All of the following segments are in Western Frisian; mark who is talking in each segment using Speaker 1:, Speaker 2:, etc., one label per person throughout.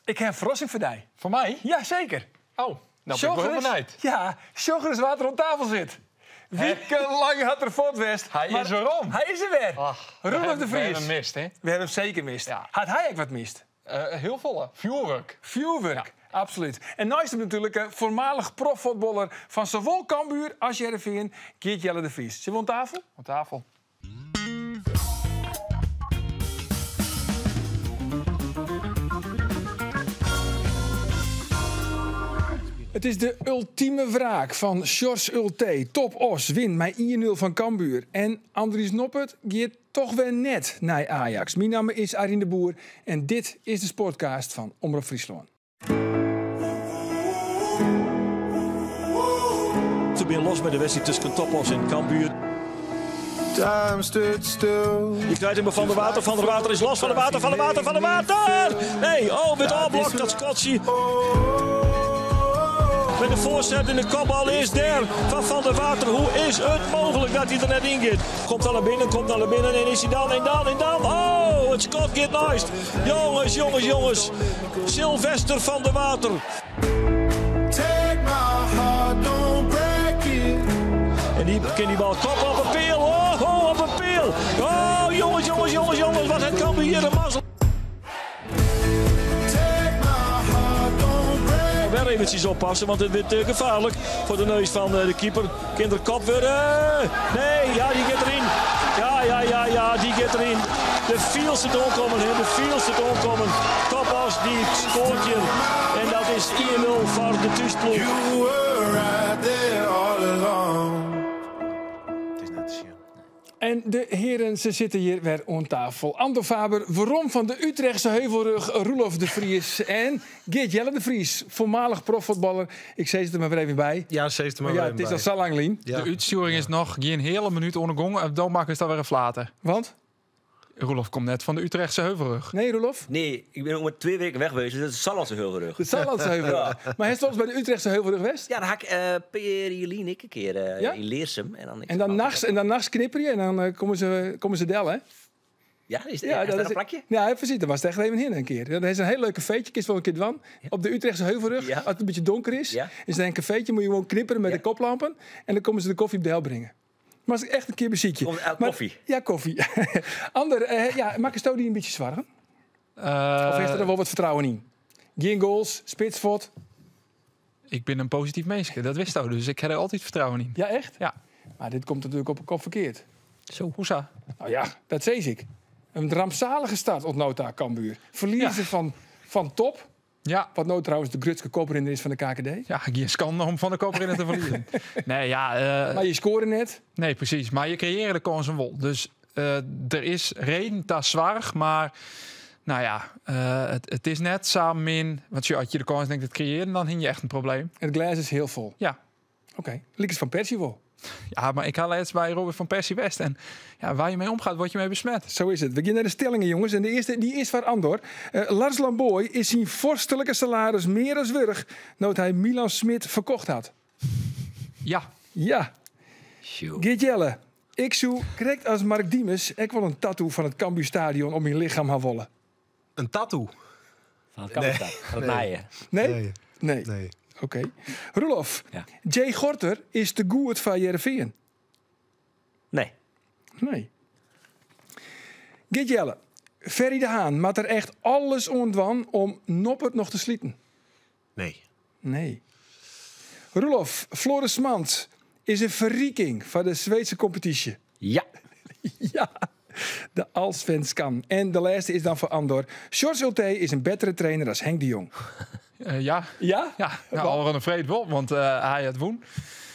Speaker 1: Ik ha in ferrassing foar dy.
Speaker 2: Foar my?
Speaker 1: Ja, seker.
Speaker 2: Oh, no bin ik wol hiel benijd.
Speaker 1: Ja, sjoch ris wa't der oan tafel sit. Wikenlang hat er fuort west.
Speaker 2: Hy is werom.
Speaker 1: Hy is der wer. Roelof de Vries.
Speaker 2: We hawwe him mist, hè?
Speaker 1: We hawwe him seker mist.
Speaker 2: Ja.
Speaker 1: Hat hy ek wat mist?
Speaker 2: Hiel folle. Fjoerwurk.
Speaker 1: Fjoerwurk, absolút. En neist him natuerlik foarmalich proffuotballer fan sawol Cambuur as Hearrenfean, Geert Jelle de Vries. Sille we oan tafel?
Speaker 2: Oan tafel.
Speaker 1: It is de ultime wraak fan Sjors Ultee. Top Oss wint mei 1-0 fan Cambuur. En Andries Noppert giet toch wer net nei Ajax. Myn namme is Arjen de Boer en dit is de Sportcast fan Omrop Fryslân.
Speaker 3: Se binne los by de wedstriid tusken Top Oss en Cambuur.
Speaker 4: Time stood still.
Speaker 3: Je krijgt hem Van der Water. Van der Water is los. Van der Water, Van der Water, Van der Water! Nee, oh, wurdt ôfblokt dat skotsje. Met de voorzet en de kopbal is der van Van der Water. Hoe is het mogelijk dat hij er net in gaat? Komt dan naar binnen, komt dan naar binnen en is hij dan en dan en dan. Oh, it skot giet neist. Jongens, jongens, jongens. Silvester van der Water.
Speaker 4: Take my heart, don't break it.
Speaker 3: En die kin die bal koppen op een peal. Oh, oh, op een peal. Oh, jongens, jongens, jongens, jongens. Wat hat Cambuur hjir in mazzel.
Speaker 4: Take my heart, don't break
Speaker 3: Wer eventsjes oppassen, want het wordt gevaarlijk voor de neus van de keeper. Kin der kopt wurde. Nee, ja, dy giet deryn. Ja, ja, ja, ja, dy giet deryn. De fielst it oankommen, hè, de fielst it oankommen. Top Oss dy skoart hjir. En dat is 1-0 foar de thúsploech.
Speaker 4: You were right there all along.
Speaker 5: It is net te sjen.
Speaker 1: En de heren, se sitte hjir wer oan tafel. Andor Faber, werom fan de Utrechtse Heuvelrug, Roelof de Vries en Geert Jelle de Vries, foarmalich proffuotballer. Ik sis it der mar wer even by.
Speaker 5: Ja, sis it der mar
Speaker 1: Ja,
Speaker 5: wer
Speaker 1: it is
Speaker 5: even
Speaker 1: al
Speaker 5: by.
Speaker 1: sa lang lyn.
Speaker 5: Ja.
Speaker 2: De útstjoering is noch gjin heale minút oan 'e gong. En dan makkest alwer in flater.
Speaker 1: Want?
Speaker 2: Roelof komt net fan de Utrechtse Heuvelrug.
Speaker 1: Nee, Roelof?
Speaker 6: Nee, ik bin oer 2 weken weg geweest, dus dat is Sallandse Heuvelrug.
Speaker 1: De Sallandse Heuvelrug. Mar hast wolris by de Utrechtse Heuvelrug west?
Speaker 6: Ja, dêr ha ik pear jier lyn ek in kear
Speaker 1: Ja?
Speaker 6: yn Leersum. En dan,
Speaker 1: En dan nachts, en dan nachts knipperje en dan komme se del, hè?
Speaker 6: Ja, is,
Speaker 1: Ja,
Speaker 6: is
Speaker 1: dat
Speaker 6: dat
Speaker 1: is
Speaker 6: in plakje?
Speaker 1: Ja, precies. Dêr moatst echt even hinne in kear. Dat is in hiel leuk kafeetje, kinst wol in kear dwaan. Op de Utrechtse Heuvelrug,
Speaker 6: Ja.
Speaker 1: as it in bytsje donker is,
Speaker 6: Ja.
Speaker 1: is der in kafeetje, moatte je gewoan knippere mei
Speaker 6: Ja.
Speaker 1: de koplampen en dan komme se de kofje del bringe. Moatst echt in kear besykje.
Speaker 6: Komt elk
Speaker 1: Maar
Speaker 6: koffie?
Speaker 1: Ja, koffie. Ander, ja, makkesto dy in bytsje soargen? Of hast der wol wat fertrouwen yn? Gjin goals, spits fuort.
Speaker 2: Ik bin in posityf minske, dat witsto. Dus ik ha der altyd fertrouwen yn.
Speaker 1: Ja, echt?
Speaker 2: Ja.
Speaker 1: Mar dit komt natuerlik op 'e kop ferkeard.
Speaker 2: Zo. Hoesa?
Speaker 1: No ja, dat sis ik. In rampsalige start oant no ta, Cambuur. Ferliezen fan top.
Speaker 2: Ja.
Speaker 1: Wat no trouwens de grutste koprinner is fan de KKD.
Speaker 2: Ja, gjin skande om fan de koprinner te ferliezen. Nee, ja,
Speaker 1: Mar je skoare net.
Speaker 2: Nee, presys. Mar je kreëarje de kânsen wol. Dus der is reden ta soarch, mar no ja, it is net sa min. Want sjoch, as je de kâns net kreëarje, dan ha je echt in probleem.
Speaker 1: It glês is heal fol.
Speaker 2: Ja.
Speaker 1: Oké, lykas Van Persie wol.
Speaker 2: Ja, mar ik ha lêst by Robin van Persie west. En ja, wêr't je mei omgiet, wurdt je mei besmet.
Speaker 1: Sa is it. We geane nei de stellingen, jonges. En de earste dy is foar Andor. Lars Lambooij is syn foarstelike salaris mear as wurdich no't hy Milan Smit ferkocht hat.
Speaker 2: Ja.
Speaker 1: Ja.
Speaker 6: Sjoe.
Speaker 1: Geert Jelle, ik soe krekt as Mark Diemers ek wol in tattoo fan it Cambuurstadion op myn lichem ha wolle.
Speaker 5: In tattoo?
Speaker 6: Fan it Cambuurstadion, fan it nije.
Speaker 1: Nee?
Speaker 5: Nee.
Speaker 1: Nee.
Speaker 5: Nee.
Speaker 1: Oké. Roelof,
Speaker 6: Ja.
Speaker 1: Jay Gorter is te goed foar Hearrenfean.
Speaker 6: Nee.
Speaker 1: Nee. Geert Jelle, Ferry de Haan moat der echt alles oan dwaan om Noppert noch te sliten.
Speaker 5: Nee.
Speaker 1: Nee. Roelof, Floris Smand is in ferriking foar de Sweedske kompetysje.
Speaker 6: Ja.
Speaker 1: Ja, de Allsvenskan. En de lêste is dan foar Andor. Sjors Ultee is in bettere trainer as Henk de Jong.
Speaker 2: Ja.
Speaker 1: Ja?
Speaker 2: Ja, nou, ôfrûne freed wol, want hy hat wûn.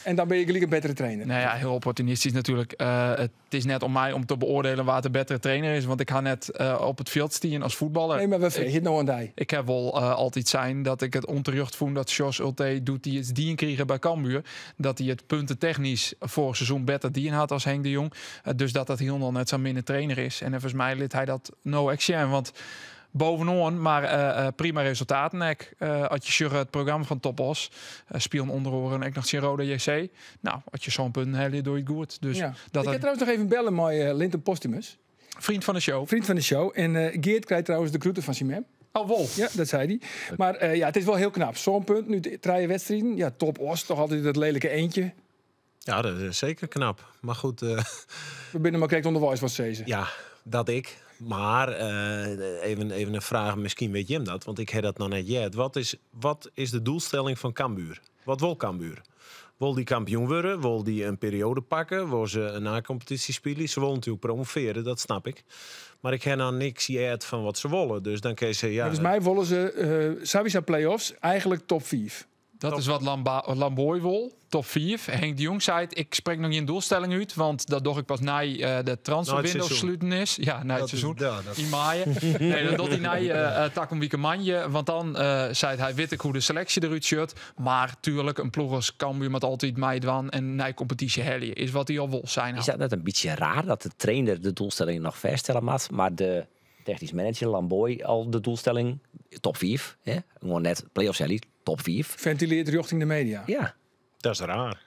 Speaker 1: En dan binne je gelyk in bettere trainer.
Speaker 2: Nou ja, hiel opportunistysk natuerlik. It is net oan my om te beoardieljen wa't de bettere trainer is, want ik ha net op it fjild stien as fuotballer.
Speaker 1: Nee, mar we freegje it no oan dy.
Speaker 2: Ik ha wol altyd sein dat ik it ûnterjocht fûn dat Sjors Ultee doe't hy it dien krige by Cambuur, dat hy it puntetechnysk foarich seizoen better dien hat as Henk de Jong. Dus dat dat hielendal net sa'n minne trainer is. En neffens my lit hy dat no ek sjen, want bovenoan, mar prima resultaten ek. As je sjogge it programma fan Top Oss, spilen ûnder oaren ek noch tsjin Roda JC. No, as je sa'n punten helje, doe je it goed. Dus
Speaker 1: Ja.
Speaker 2: dat
Speaker 1: Ik
Speaker 2: dat
Speaker 1: ha trouwens noch even belle mei Linton Posthumus.
Speaker 2: Vriend van de show.
Speaker 1: Vriend van de show. En Geert krijt trouwens de groeten fan syn mem.
Speaker 2: Oh, wol.
Speaker 1: Ja, dat sei hy. Mar ja, it is wol hiel knap. Sân punten út trije wedstriden. Ja, TOP Oss, toch altyd dat lelike eendje.
Speaker 5: Ja, dat is seker knap. Mar goed.
Speaker 1: We binne mar krekt ûnderweis, wat sizze.
Speaker 5: Ja, dat ek. Mar even in fraach, miskien wit jim dat, want ik ha dat noch net heard. Wat is de doelstelling fan Cambuur? Wat wol Cambuur? Wol dy kampioen wurde? Wol dy in perioade pakke? Wol se in nakompetysje spylje? Se wolle natuerlik promovearje, dat snap ik. Mar ik ha noch niks heard fan wat se wolle. Dus dan kinne se, ja.
Speaker 1: Neffens my wolle se sawiesa play-offs, eigentlik top 5.
Speaker 2: Dat is wat Lambooij wol, top 5. Henk de Jong seit, ik sprek noch gjin doelstelling út, want dat doch ik pas nei de transferwindow
Speaker 5: Nei it seizoen.
Speaker 2: sluten is. Ja, nei it
Speaker 5: Dat is
Speaker 2: seizoen.
Speaker 5: ja, dat
Speaker 2: Yn maaie. Nee, dat docht hy nei takom wike moandei, want dan seit hy, wit ik hoe de seleksje derút sjocht. Mar tuerlik, in ploech as Cambuur moat altyd meidwaan en nei kompetysje helje, is wat hy al wol sein
Speaker 6: Is
Speaker 2: hat.
Speaker 6: dat net in bytsje raar dat de trainer de doelstelling noch fêststelle moat, mar de technysk manager Lambooij al de doelstelling top 5, hè? Gewoan net play-offs helje, top 5.
Speaker 1: Fentileart rjochting de media.
Speaker 6: Ja.
Speaker 5: Dat is raar.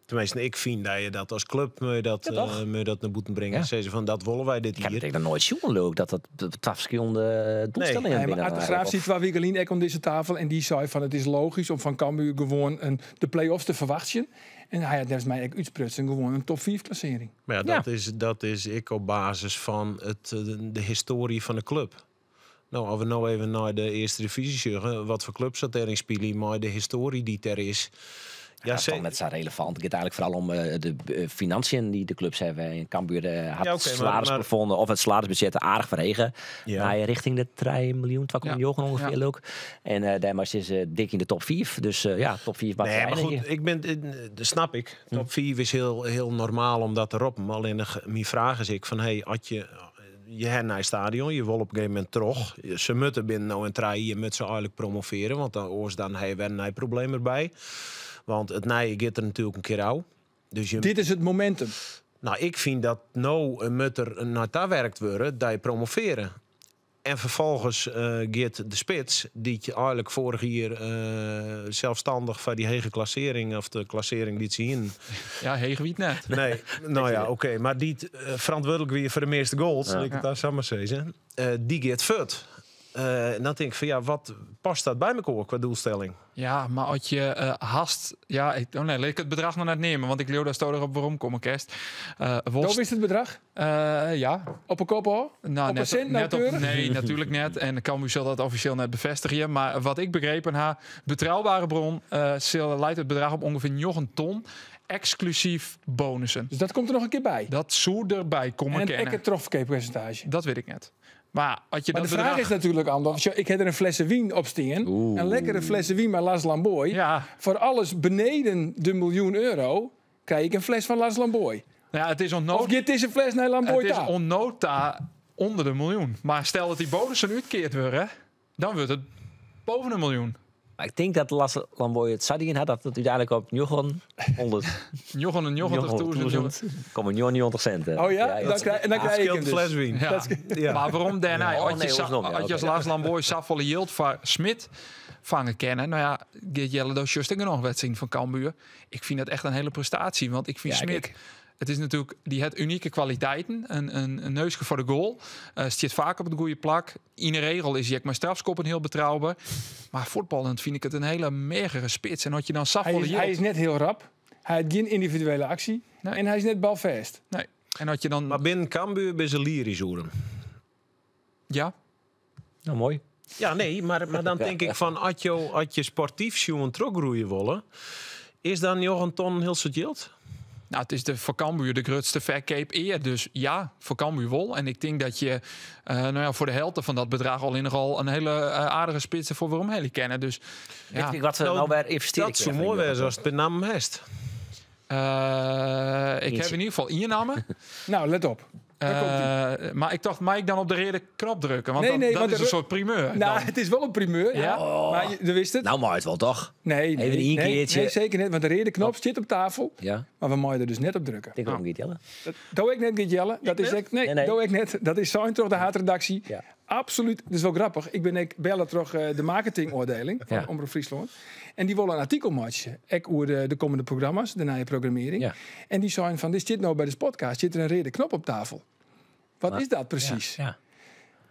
Speaker 5: Teminsten, ik fyn dat je dat as klup moat je dat,
Speaker 6: Ja, toch?
Speaker 5: moet je dat nei bûten bringe.
Speaker 6: Ja.
Speaker 5: Sizze fan dat wolle wy dit
Speaker 6: Ik ha
Speaker 5: jier.
Speaker 6: it ek noch noait sjoen, leau ik, dat dat twa ferskillende doelstellingen
Speaker 1: Nee, maar
Speaker 6: binne.
Speaker 1: Ard de Graaf
Speaker 6: Of
Speaker 1: siet 2 wike lyn ek oan dizze tafel en dy sei fan it is logysk om fan Cambuur gewoan de play-offs te ferwachtsjen. En hy hat neffens my ek útsprutsen gewoan in top 5 klassearring.
Speaker 5: Mar ja, dat is ek op basis fan de histoarje fan de klup. No, as we no even nei de earste divyzje sjogge, wat foar klups dat dêryn spylje mei de histoarje dy't der is. Ja,
Speaker 6: dat is toch net sa relevant. It giet eigentlik foaral om de financiën dy't de klups hawwe. En Cambuur hat
Speaker 5: Ja,
Speaker 6: it
Speaker 5: oké, maar
Speaker 6: salarisplafond of it salarisbudzjet aardich ferhege.
Speaker 5: Ja.
Speaker 6: Nei rjochting de 3 miljoen, twa komma njoggen ûngefear,
Speaker 2: Ja.
Speaker 6: leau ik. En dêrmei is se dik yn de top 5. Dus ja, top 5 moat
Speaker 5: Nee,
Speaker 6: se
Speaker 5: mar goed,
Speaker 6: einigje.
Speaker 5: ik ben, dat snap ik. Top 5 is heel normaal om dat te roppen. Allinnich myn fraach is ek fan, hey, as je ha in nij stadion, je wolle op in gegeven momint troch. Se moatte binnen no en 3 jier moatte se eigentlik promovearje, want dan, oars dan ha je wer in nij probleem derby. Want it nije giet der natuerlik in kear ôf. Dus je
Speaker 1: Dit is it momentum.
Speaker 5: Nou, ik fyn dat no moat der nei ta werkt wurde dat je promovearje. En ferfolgens giet de spits, dy't je eigentlik foarich jier selsstannich foar dy hege klassearring, of de klassearring dy't se hienen.
Speaker 2: Ja, heech wie it net.
Speaker 5: Nee, nou ja, oké. Maar dy't ferantwurdlik wie foar de measte goals, laat ik it daar sa mar sizze, dy giet fuort. En dan tink ik fan, ja, wat past dat by mekoar kwa doelstelling?
Speaker 2: Ja, mar as je hast... Ja, ik, oh nee, laat ik it bedrach noch net neame, want ik leau dat der op weromkomme kinst.
Speaker 1: Wat is it bedrach?
Speaker 2: Ja.
Speaker 1: Op 'e kop al?
Speaker 2: Nou,
Speaker 1: Op 'e
Speaker 2: net
Speaker 1: sint
Speaker 2: net op,
Speaker 1: nauwkeurig?
Speaker 2: nee, natuerlik net. En Cambuur sil dat offisjeel net befêstigje. Mar wat ik begrepen ha, betrouwbere bron, leit it bedrach op ûngefear 9 ton, eksklusyf bonussen.
Speaker 1: Dus dat komt der noch in kear by?
Speaker 2: Dat soe derby komme
Speaker 1: En
Speaker 2: kinne.
Speaker 1: ek it trochferkeappersintaazje.
Speaker 2: Dat wit ik net. Mar as je
Speaker 1: Mar
Speaker 2: dat
Speaker 1: de fraach
Speaker 2: bedrach
Speaker 1: is natuerlik, Andor, ik ha der in flesse wyn op stean.
Speaker 6: Oeh.
Speaker 1: In lekkere flesse wyn mei Lars Lambooij.
Speaker 2: Ja.
Speaker 1: Foar alles beneden de miljoen euro krij ik in fles fan Lars Lambooij.
Speaker 2: Nou ja, it is
Speaker 1: Of giet dizze fles nei Lambooij
Speaker 2: Het is
Speaker 1: ta?
Speaker 2: oant no ta ûnder de miljoen. Mar stel dat dy bonussen útkeard wurde, dan wurdt it boppe de miljoen.
Speaker 6: Mar ik tink dat Lars Lambooij it sa dien hat dat it úteinlik op njoggen hûndert
Speaker 2: 99.000.
Speaker 6: komma 99 cent, hè.
Speaker 1: Oh ja?
Speaker 6: Ja, ja.
Speaker 1: Dan krijg ik
Speaker 5: Scheelt
Speaker 1: hem dus.
Speaker 5: fles wyn.
Speaker 2: Ja.
Speaker 1: Dat
Speaker 5: Ja.
Speaker 2: Mar werom dêrnei?
Speaker 6: Oh,
Speaker 2: As je
Speaker 6: nee, oarsom, ja,
Speaker 2: as je
Speaker 6: oké.
Speaker 2: as Lars Lambooij safolle jild foar Smit fange kinne, nou ja, Geert Jelle, dat is noch wedstriid fan Cambuur. Ik fyn dat echt in hiele prestaasje, want ik fyn
Speaker 6: Ja,
Speaker 2: Smit,
Speaker 6: kijk.
Speaker 2: it is natuerlik, dy hat unike kwaliteiten, in neuske foar de goal, stiet faak op it goede plak. Yn 'e regel is hy ek mei strafskoppen hiel betrouber. Mar fuotballend fyn ik it in hiele meagere spits. En as je dan safolle
Speaker 1: Hy
Speaker 2: jild
Speaker 1: is net hiel rap. Hy hat gjin yndividuele aksje.
Speaker 2: Nee.
Speaker 1: En hy is net balfêst.
Speaker 2: Nee. En as je dan
Speaker 5: Mar binnen Cambuur binne se lyrysk oer him.
Speaker 2: Ja.
Speaker 6: Nou, moai.
Speaker 5: Ja, nee, mar dan tink ik fan, as je sportyf sjoen trochgroeie wolle, is dan njoggen ton in hiel soad jild?
Speaker 2: Nou, it is foar Cambuur de grutste ferkeap ea. Dus ja, foar Cambuur wol. En ik tink dat je foar de helte fan dat bedrach al in al in hiele aardige spits foar weromhelje kinne. Dus, ja.
Speaker 6: Wit ik wat se
Speaker 5: Nou,
Speaker 6: no wer ynvestearje
Speaker 5: dat soe
Speaker 6: kinne
Speaker 5: moai
Speaker 6: foar
Speaker 5: wêze as it benammen hast.
Speaker 2: Ik ha yn ieder gefal ien namme.
Speaker 1: Nou, let op. Daar komt ie.
Speaker 2: Mar ik tocht, mei ik dan op de reade knop drukke? Want
Speaker 1: Nee, nee,
Speaker 2: dat
Speaker 1: want
Speaker 2: is
Speaker 1: de
Speaker 2: in soart primeur.
Speaker 1: Nou,
Speaker 2: dan.
Speaker 1: it is wol in primeur.
Speaker 2: Ja?
Speaker 1: Mar je wist it.
Speaker 6: Nou, mei it wol, toch?
Speaker 1: Nee, nee,
Speaker 6: Even één
Speaker 1: nee,
Speaker 6: keertje.
Speaker 1: nee, seker net, want de reade knop sit op tafel.
Speaker 6: Ja.
Speaker 1: Mar we meie der dus net op drukke.
Speaker 6: Ik tink ook net, Jelle.
Speaker 1: Dat doch ik net, Geert Jelle. Dat is ek, nee,
Speaker 6: Nee, nee.
Speaker 1: doe ik net. Dat is sein troch de haadredaksje.
Speaker 6: Ja.
Speaker 1: Absoluut. Dat is wol grappich. Ik bin ek belle troch de marketingôfdieling fan
Speaker 6: Ja.
Speaker 1: Omrop Fryslân. En dy wolle in artikel meitsje. Ek oer de kommende programma's, de nije programmearring.
Speaker 6: Ja.
Speaker 1: En dy seinen fan, dit sit no by de podcast, sit der in reade knop op tafel. Wat
Speaker 6: Mar
Speaker 1: is dat presys?
Speaker 6: Ja,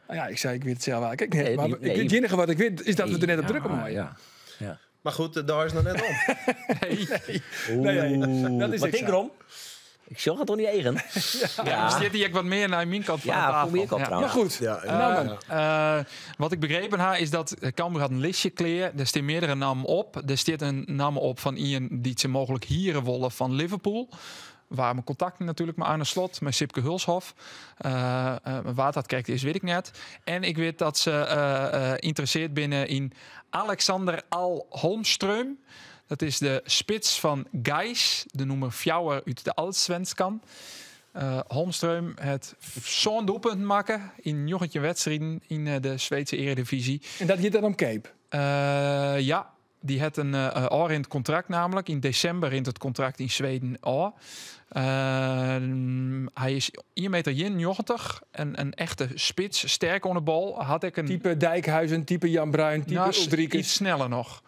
Speaker 6: ja.
Speaker 1: Nou ja, ik zei, ik weet het zelf eigenlijk ook net.
Speaker 6: Nee,
Speaker 1: Maar
Speaker 6: nee.
Speaker 1: het enige wat ik weet is dat we er net op drukken
Speaker 6: Ja,
Speaker 1: mogen.
Speaker 6: Ja. Ja.
Speaker 5: Maar goed, daar is nog net om.
Speaker 1: Nee, nee, dat is
Speaker 6: Maar
Speaker 1: ik
Speaker 6: denk
Speaker 1: zo.
Speaker 6: erom. Ik zag het toch niet eigen.
Speaker 2: Ja. Zit die ook wat meer naar mijn kant van
Speaker 6: Ja,
Speaker 2: de tafel.
Speaker 6: voor meer kant
Speaker 2: Ja.
Speaker 1: Maar
Speaker 6: trouwens.
Speaker 1: goed,
Speaker 5: Ja,
Speaker 1: Namen.
Speaker 2: Wat ik begrepen ha is dat Cambuur had een listje kleer. Er staan meerdere namen op. Er staat een naam op van Ian die ze mogelijk hieren wollen van Liverpool. Waar mijn contacten natuurlijk met Arne Slot, met Sipke Hulshoff. Waar dat kijkt is, weet ik net. En ik weet dat ze interesseerd binnen in Alexander Al Holmström. Dat is de spits van Gais, de noemer Fjouwer uit de Allsvenskan. Holmström het zo'n doelpunt maken in joggetje wedstrijden in de Zweedse Eredivisie.
Speaker 1: En dat gaat dan om Cape.
Speaker 2: Ja, die had een orient contract namelijk. In december rint het contract in Zweden al. Hij is 1,91 meter en een echte spits, sterk onder de bal. Had ik een
Speaker 1: Type Dijkhuizen, type Jan Bruin, type
Speaker 2: nou,
Speaker 1: Uldrikis.
Speaker 2: iets sneller nog.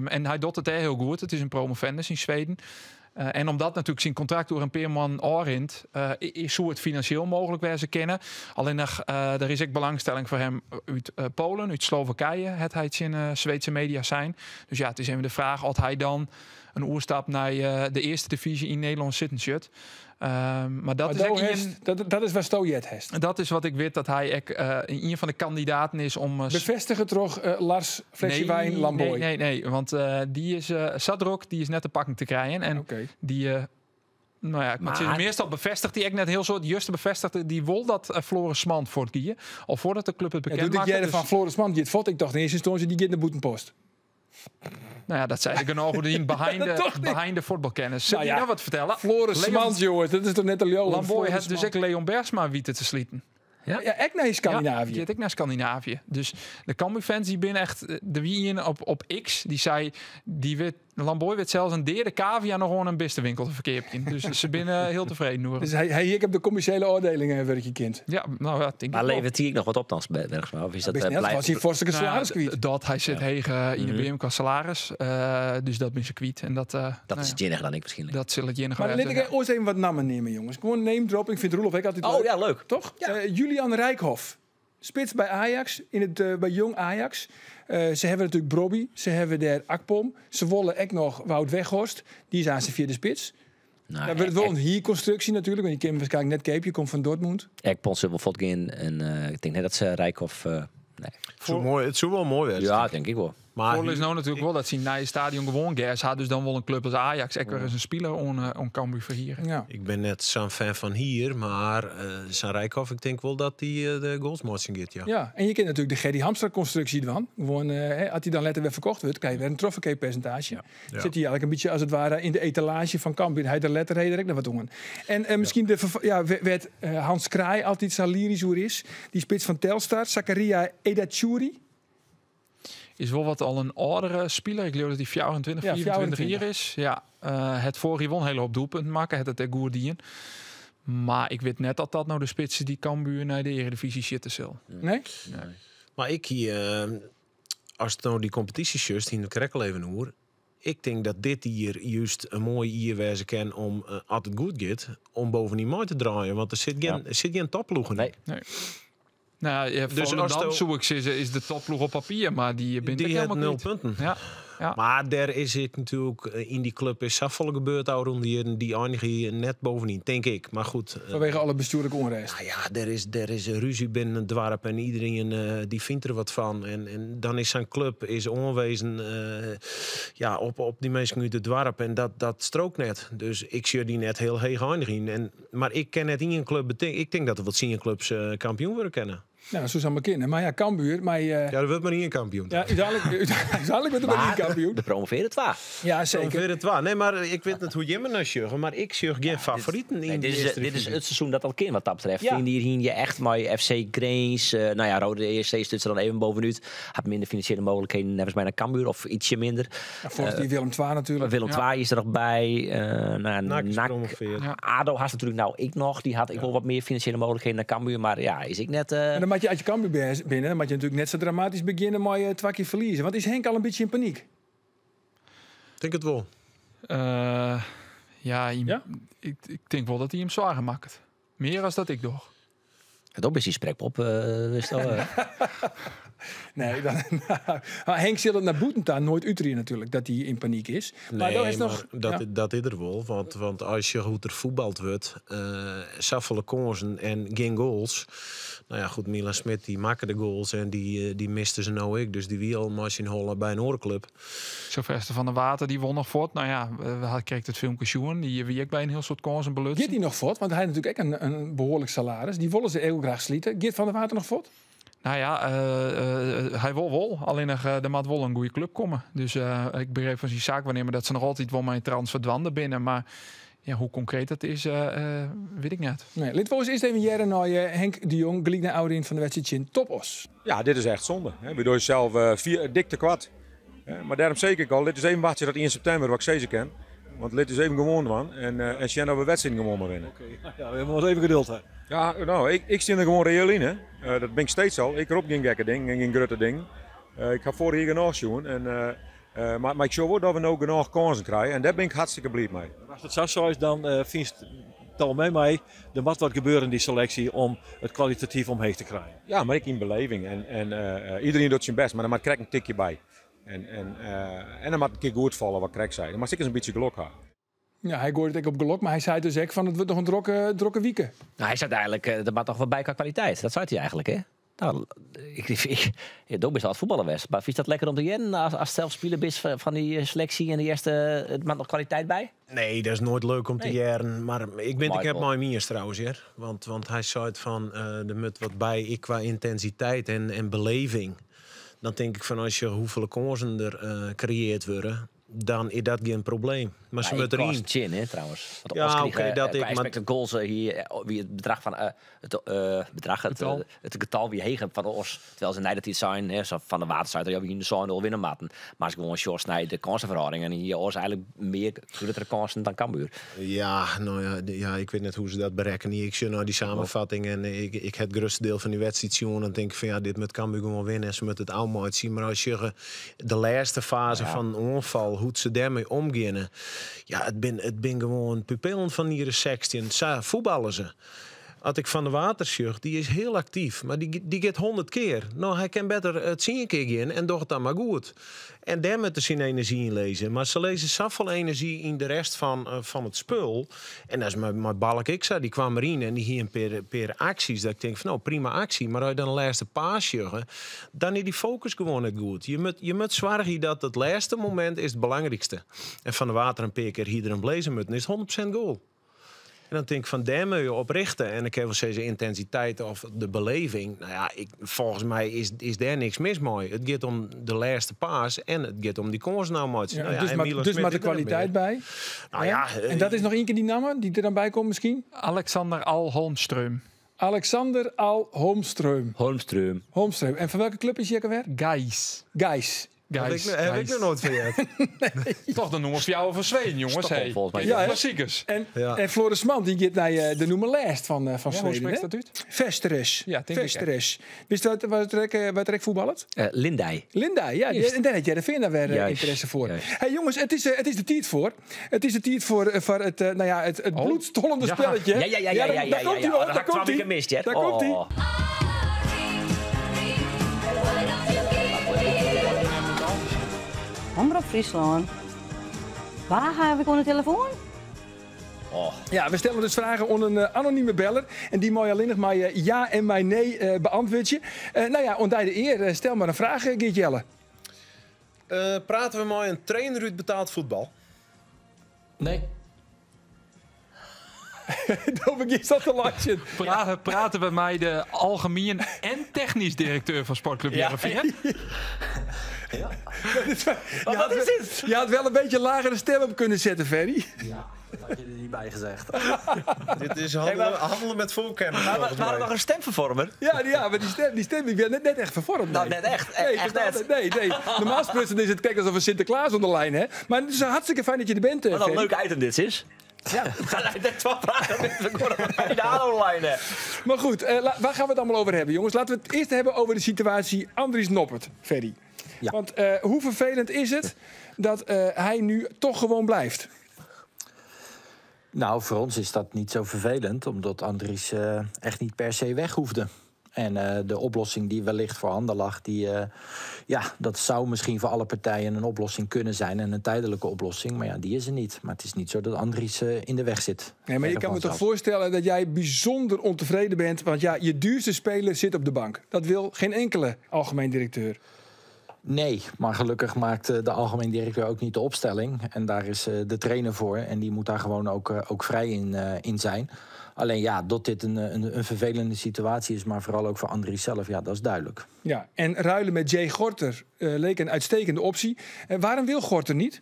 Speaker 2: En hij doet het heel goed. Het is een promovendus in Zweden. En omdat natuurlijk zijn contract door een Peerman Orint, is hoe het financieel mogelijk wij ze kennen. Alleen nog, er is ook belangstelling voor hem uit Polen, uit Slowakije, het hij het in Zweedse media zijn. Dus ja, het is even de vraag of hij dan een oerstap naar de eerste divisie in Nederland zitten zit. Maar dat
Speaker 1: Maar
Speaker 2: is ook
Speaker 1: Do
Speaker 2: een-
Speaker 1: Hest, dat is waar Stojet hest.
Speaker 2: dat is wat ik weet dat hij ook, een van de kandidaten is om
Speaker 1: Bevestigen toch Lars Flesje Wijn Lamboy.
Speaker 2: Nee, want die is Sadrok, die is net de pakking te krijgen. En
Speaker 1: Oké.
Speaker 2: die, nou ja, ik moet
Speaker 6: Maar-
Speaker 2: zeggen, meestal bevestigt die ik net heel soort. Juste bevestigde die wol dat Floris Smant voor het kier. Al voordat de club het
Speaker 1: Ja,
Speaker 2: bekend
Speaker 1: doet ik
Speaker 2: maakte.
Speaker 1: jij
Speaker 2: Dus,
Speaker 1: van Floris Man die het vod. Ik dacht in eerste instantie die gaat naar Boetenpost.
Speaker 2: nou ja, dat zei ik nog die behind
Speaker 1: Dat
Speaker 2: de,
Speaker 1: toch niet.
Speaker 2: behind de voetbalkennis. Zullen
Speaker 1: Nou ja,
Speaker 2: nou, nou wat vertellen?
Speaker 1: Floris
Speaker 2: Leon
Speaker 1: Smant, jongens, dat is toch net een Leon.
Speaker 2: Lamboy
Speaker 1: Floris
Speaker 2: had dus
Speaker 1: Smant.
Speaker 2: ook Leon Bergsma wieten te slieten.
Speaker 1: Ja, echt naar
Speaker 2: Ja,
Speaker 1: Scandinavië.
Speaker 2: die zit ik naar Scandinavië. Dus de Cambuur-fans die binnen echt de wie in op X, die zei die werd Lamboy werd zelfs een derde cavia nog gewoon een beste te verkeerd. Dus ze binnen heel tevreden hoor.
Speaker 1: Dus hij ik heb de commerciële oordelingen werkje kind.
Speaker 2: Ja, nou ja, denk
Speaker 6: Maar
Speaker 2: ik wel.
Speaker 6: levert die ik nog wat op dan, Bergsma? Of is dat
Speaker 1: Best net,
Speaker 6: blijft-
Speaker 1: was hij vorstelijke
Speaker 2: Nou ja,
Speaker 1: salaris kwijt.
Speaker 2: Dat hij zit hegen in de BM qua salaris. Dus dat ben ze kwijt. En dat,
Speaker 6: Dat
Speaker 2: nou
Speaker 6: is
Speaker 2: ja,
Speaker 6: het jinnige dan ik waarschijnlijk.
Speaker 2: dat zal het jinnige
Speaker 1: Maar
Speaker 2: wezen,
Speaker 1: laat ik ooit even wat namen nemen, jongens. Gewoon name dropping. Ik vind Roelof ook altijd
Speaker 6: Oh
Speaker 1: leuk.
Speaker 6: ja, leuk.
Speaker 1: Toch? Julian Rijkhoff. Spits bij Ajax, bij Jong Ajax. Ze hebben natuurlijk Brobby, ze hebben daar Akpom. Ze wollen ook nog Wout Weghorst. Die is aan zijn vierde spits.
Speaker 6: Nou,
Speaker 1: Dan wordt het wel een hier-constructie natuurlijk. Want je kent waarschijnlijk net Cape, je komt van Dortmund.
Speaker 6: Ekpon zullen wel voortgaan. En ik denk net dat ze Rijkhoff... nee.
Speaker 5: Het zou mooi, het zou wel mooi zijn.
Speaker 6: Ja, denk ik wel.
Speaker 5: Maar
Speaker 2: Voordeel is nou natuurlijk wel dat ze naar je stadion gewoon gas had. Dus dan wel een club als Ajax ook weer eens een speler on Cambuur verhieren.
Speaker 1: Ja.
Speaker 5: ik ben net zo'n fan van hier, maar San Rijkhoff, ik denk wel dat die de goals matchen gaat, ja.
Speaker 1: Ja, en je kent natuurlijk de Gerry Hamstra constructie ervan. Gewoon, als die dan letter weer verkocht wordt, krijg je weer een trofee percentage.
Speaker 5: Ja.
Speaker 1: Zit hij eigenlijk een beetje als het ware in de etalage van Cambuur. Hij de letter direct naar wat doen. En misschien de werd Hans Kraai altijd zo lyrisch hoe is. Die spits van Telstar, Zakaria Edachouri.
Speaker 2: Is wel wat al een oudere speler. Ik geloof dat hij 24,
Speaker 1: Ja,
Speaker 2: 24
Speaker 1: 24
Speaker 2: hier is. Ja, het vorige won hele hoop doelpunten maken. Het het goed dien. Maar ik weet net dat dat nou de spitsen die Cambuur naar de Eredivisie zitten zal.
Speaker 1: Nee?
Speaker 5: Maar ik hier, als het nou die competitie just in de krekkel even hoor. Ik denk dat dit hier juist een mooi hier wezen kan om, als het goed gaat, om boven die mooi te draaien. Want er zit geen topploeg in.
Speaker 6: Nee.
Speaker 2: Nee. Nou ja,
Speaker 5: Dus
Speaker 2: dus
Speaker 5: als
Speaker 2: als
Speaker 5: de-
Speaker 2: zoek ik ze is de topploeg op papier, maar die bent
Speaker 5: Die
Speaker 2: ik
Speaker 5: heeft
Speaker 2: helemaal
Speaker 5: 0
Speaker 2: kwijt.
Speaker 5: punten.
Speaker 2: Ja, ja.
Speaker 5: Maar daar is ik natuurlijk in die club is zoveel gebeurd oude rond hier die eindigen hier net bovenin, denk ik. Maar goed.
Speaker 1: Vanwege alle bestuurlijke onrust.
Speaker 5: Nou ja, er is een ruzie binnen het dorp en iedereen die vindt er wat van. En dan is zijn club is onwezen op die mensen uit het dorp. En dat strookt net. Dus ik zie die net heel heeg eindigen. Maar ik ken net in een club. Ik denk dat er wat seniorclubs kampioen worden kennen.
Speaker 1: Nou, zo zou maar kennen. Maar ja, Cambuur. Maar,
Speaker 5: Ja, er wordt maar één kampioen.
Speaker 1: ja, uiteindelijk wordt er maar één kampioen.
Speaker 6: De promoveren het waar.
Speaker 1: Ja, zeker.
Speaker 5: Promoveren het waar. Nee, maar ik weet niet hoe Jim nou sjuggen, maar ik sjug geen favorieten in
Speaker 6: Nee,
Speaker 5: de eerste
Speaker 6: dit is
Speaker 5: divisie.
Speaker 6: het seizoen dat al kind wat dat betreft.
Speaker 5: Ja.
Speaker 6: In hier hier je echt maar FC Grains, nou ja, Rode ESC stond er dan even bovenuit. Had minder financiële mogelijkheden, volgens mij naar Cambuur of ietsje minder.
Speaker 1: Ja, volgens die Willem II natuurlijk.
Speaker 6: Willem II is er nog bij. Nou,
Speaker 5: NAC is
Speaker 6: NAC,
Speaker 5: gepromoveerd.
Speaker 2: Ja.
Speaker 6: ADO had natuurlijk nou ik nog. Die had ik wel wat meer financiële mogelijkheden naar Cambuur. Maar ja, is ik net...
Speaker 1: En dan moet je uit je Cambuur binnen, dan moet je natuurlijk net zo dramatisch beginnen, maar je twee keer verliezen. Want is Henk al een beetje in paniek?
Speaker 5: Ik denk het wel.
Speaker 2: Ja,
Speaker 1: Ja?
Speaker 2: Ik denk wel dat hij hem zwaar maakt. Meer als dat ik doe.
Speaker 6: Dat is die sprekpop, wist al.
Speaker 1: Nee, dan, maar Henk zal het naar boeten daar nooit uitreden natuurlijk, dat hij in paniek is. Maar
Speaker 5: Nee,
Speaker 1: dat is
Speaker 5: maar
Speaker 1: nog...
Speaker 5: dat,
Speaker 1: ja.
Speaker 5: dat is er wel. Want als je goed er voetbald wordt, zoveel kansen en geen goals. Nou ja, goed, Milan Smit die maakte de goals en die miste ze nou ik. Dus die wie al maar in Holland bij een oorclub.
Speaker 2: Sylvester van der Water, die won nog voort. Nou ja, we hadden kreeg het filmpje Sjoen. Die wie ik bij een heel soort kansen belutsen.
Speaker 1: Geert die nog voort? Want hij heeft natuurlijk ook een behoorlijk salaris. Die willen ze heel graag slieten. Geert van der Water nog voort?
Speaker 2: Nou ja, hij wil wel. Alleen nog de maat wil een goede club komen. Dus ik begreep van zijn zaak wanneer maar dat ze nog altijd wel mijn transfer binnen. Maar ja, hoe concreet dat is, weet ik niet.
Speaker 1: Nee, laten we eens eerst even jaren naar Henk de Jong, gelijk naar Oudin van de wedstrijd in Topos.
Speaker 7: Ja, dit is echt zonde. Hè. We doen zelf dik te kwart. Hè. Maar daarom zeker ik al, dit is even wachten tot 1 september, wat ik zeker ken. Want dit is even gewoon man. En zien dat we wedstrijd gewoon maar winnen.
Speaker 3: Oké, ja, we hebben nog even geduld hè.
Speaker 7: Ja, nou, ik zit er gewoon reëel in hè. Dat ben ik steeds al. Ik roep geen gekke ding en geen grote ding. Ik ga vorig jaar genoeg zien. Maar ik zie wel dat we nou genoeg kansen krijgen. En daar ben ik hartstikke blij mee.
Speaker 3: Als het zo zo is, dan vindt het al mee mij. Er moet wat gebeuren in die selectie om het kwalitatief omheen te krijgen.
Speaker 7: Ja, maar ik in beleving. En iedereen doet zijn best, maar dan maakt Krek een tikje bij. En dan moet een keer goed vallen wat Krek zei. Dan mag ik eens een beetje geluk hebben.
Speaker 1: Ja, hij gooide het ook op gelok, maar hij zei dus ook van het wordt nog een drokke wieken.
Speaker 6: Nou, hij zei eigenlijk, er moet toch wel bij qua kwaliteit. Dat zei hij eigenlijk, hè? Nou, ik, Dom is al het voetballen west. Maar vind je dat lekker om te jennen als zelf speler is van die selectie en de eerste, het maakt nog kwaliteit bij?
Speaker 5: Nee, dat is nooit leuk om te
Speaker 6: Nee.
Speaker 5: jaren. Maar ik ben, ik heb
Speaker 6: Michael.
Speaker 5: mijn miers trouwens, hè. Want hij zei van, er moet wat bij ik qua intensiteit en beleving. Dan denk ik van als je hoeveel kansen er creëerd worden, dan is dat geen probleem. Maar ze
Speaker 6: Ja,
Speaker 5: moeten
Speaker 6: ik
Speaker 5: erin.
Speaker 6: kost Chin, hè, trouwens. Want
Speaker 5: Ja,
Speaker 6: Os kreeg,
Speaker 5: oké, dat
Speaker 6: qua
Speaker 5: ik, maar
Speaker 6: expected goals hier, wie het bedrag van het bedrag, het,
Speaker 2: Getal.
Speaker 6: het getal wie hegen van Os. Terwijl ze dat iets zijn, hè, zo van de watersite, ja, wie in de zon al winnen matten. Maar als gewoon short snijdt de kansenverhouding en hier Os eigenlijk meer grotere kansen dan Cambuur.
Speaker 5: Ja, nou ja, ja, ik weet net hoe ze dat berekenen. Ik zie nou die samenvatting en ik het grootste deel van die wedstrijd zien. En dan denk ik van ja, dit moet Cambuur gewoon winnen en ze moeten het allemaal zien. Maar als je de laatste fase van onval, hoe ze daarmee omgaan. Ja, het ben gewoon pupillen van hier 16. Ze voetballen ze. Als ik van de Watersjeugd, die is heel actief. Maar die gaat 100 keer. Nou, hij kan beter het 10 keer gaan en doet het dan maar goed. En daar moeten ze energie in lezen. Maar ze lezen zoveel energie in de rest van het spul. En dat is mijn balk ik zei, die kwam erin en die hier een per acties. Dat ik denk van, nou, prima actie. Maar als je dan de laatste paas juggen, dan is die focus gewoon niet goed. Je moet zorgen dat het laatste moment is het belangrijkste. En van de Water een paar keer hier een blazen moeten, is het 100% goal. En dan denk ik van, daar moet je op richten. En ik heb wel steeds de intensiteit of de beleving. Nou ja, volgens mij is daar niks mis mee. Het gaat om de laatste paas en het gaat om die kans nou maar.
Speaker 1: Ja,
Speaker 5: Nou ja,
Speaker 1: dus
Speaker 5: en Milan
Speaker 1: dus
Speaker 5: Smit
Speaker 1: maar de
Speaker 5: is er niet
Speaker 1: kwaliteit
Speaker 5: meer.
Speaker 1: bij.
Speaker 5: Nou ja,
Speaker 1: En dat is nog één keer die namen die er dan bij komt misschien?
Speaker 2: Alexander Al Holmström.
Speaker 1: Alexander Al Holmström.
Speaker 6: Holmström.
Speaker 1: Holmström. En van welke club is hij ook alweer?
Speaker 2: Gais.
Speaker 1: Gais.
Speaker 5: Heb
Speaker 2: Guys,
Speaker 5: ik
Speaker 2: guys.
Speaker 5: nog nooit van je.
Speaker 1: Nee.
Speaker 2: Toch de noemer voor jou van Zweden, jongens.
Speaker 6: Stockholm,
Speaker 2: Hey.
Speaker 6: volgens mij.
Speaker 1: Ja, hè?
Speaker 2: Klassiekers.
Speaker 1: En,
Speaker 5: Ja.
Speaker 1: en Floris Man, die gaat naar de noemer lijst van
Speaker 2: Ja, hoe
Speaker 1: Zweden.
Speaker 2: spreekt
Speaker 1: hè?
Speaker 2: dat uit?
Speaker 1: Vesteres.
Speaker 2: Ja, denk ik,
Speaker 1: Vesteres. Wist je waar het voetballert?
Speaker 6: Lindij.
Speaker 1: Linda, ja.
Speaker 6: Juist.
Speaker 1: En daar had jij de Veen daar weer
Speaker 6: Juist,
Speaker 1: interesse voor.
Speaker 6: juist.
Speaker 1: Hey, jongens, het is de tijd voor. Het is de tijd voor het nou ja, het
Speaker 2: Oh.
Speaker 1: bloedstollende
Speaker 2: Ja.
Speaker 1: spelletje.
Speaker 6: Ja, ja, ja, ja, ja,
Speaker 1: daar
Speaker 6: ja,
Speaker 1: komt
Speaker 6: ja.
Speaker 1: hij
Speaker 6: Oh,
Speaker 1: hoor.
Speaker 6: dat
Speaker 1: Daar
Speaker 6: had ik
Speaker 1: komt
Speaker 6: twaalf
Speaker 1: hij.
Speaker 6: keer gemist, hè.
Speaker 1: Daar komt hij.
Speaker 6: Oh.
Speaker 8: Omroep Friesland. Waar heb ik aan de telefoon?
Speaker 6: Oh.
Speaker 1: Ja, we stellen dus vragen aan een anonieme beller. En die mag je alleen nog maar ja en maar nee beantwoorden. Nou ja, ontdij de eer. Stel maar een vraag, Geert Jelle.
Speaker 5: Praten we maar een trainer uit betaald voetbal?
Speaker 6: Nee.
Speaker 1: Dan begint dat te lachen.
Speaker 2: Praten we met de algemeen en technisch directeur van Sportclub Heerenveen?
Speaker 6: Ja.
Speaker 1: Wat is dit? Je had wel een beetje lagere stem op kunnen zetten, Ferry.
Speaker 9: Ja, dat had je er niet bij gezegd.
Speaker 5: Dit is handelen met voorkennis.
Speaker 6: Maar we hadden nog een stemvervormer.
Speaker 1: Ja, ja, maar die stem die werd net echt vervormd.
Speaker 6: Nou,
Speaker 1: nee.
Speaker 6: net echt.
Speaker 1: Nee,
Speaker 6: echt
Speaker 1: totaal
Speaker 6: net.
Speaker 1: Nee, nee. Normaal gesproken is het kijk alsof een Sinterklaas onder de lijn, hè. Maar het is hartstikke fijn dat je er bent,
Speaker 6: Wat een
Speaker 1: Ferry.
Speaker 6: leuk item dit is. Ja, we gaan net twee vragen met we worden bij de aanlijn.
Speaker 1: Maar goed, waar gaan we het allemaal over hebben, jongens? Laten we het eerst hebben over de situatie Andries Noppert, Ferry.
Speaker 6: Ja.
Speaker 1: Want hoe vervelend is het dat hij nu toch gewoon blijft?
Speaker 9: Nou, voor ons is dat niet zo vervelend, omdat Andries echt niet per se weg hoefde. En de oplossing die wellicht voorhanden lag, die, ja, dat zou misschien voor alle partijen een oplossing kunnen zijn en een tijdelijke oplossing. Maar ja, die is er niet. Maar het is niet zo dat Andries in de weg zit.
Speaker 1: Nee, maar je kan me toch voorstellen dat jij bijzonder ontevreden bent. Want ja, je duurste speler zit op de bank. Dat wil geen enkele algemeen directeur.
Speaker 9: Nee, maar gelukkig maakt de algemeen directeur ook niet de opstelling. En daar is de trainer voor. En die moet daar gewoon ook vrij in zijn. Alleen ja, dat dit een vervelende situatie is, maar vooral ook voor Andries zelf, ja, dat is duidelijk.
Speaker 1: Ja, en ruilen met Jay Gorter leek een uitstekende optie. En waarom wil Gorter niet?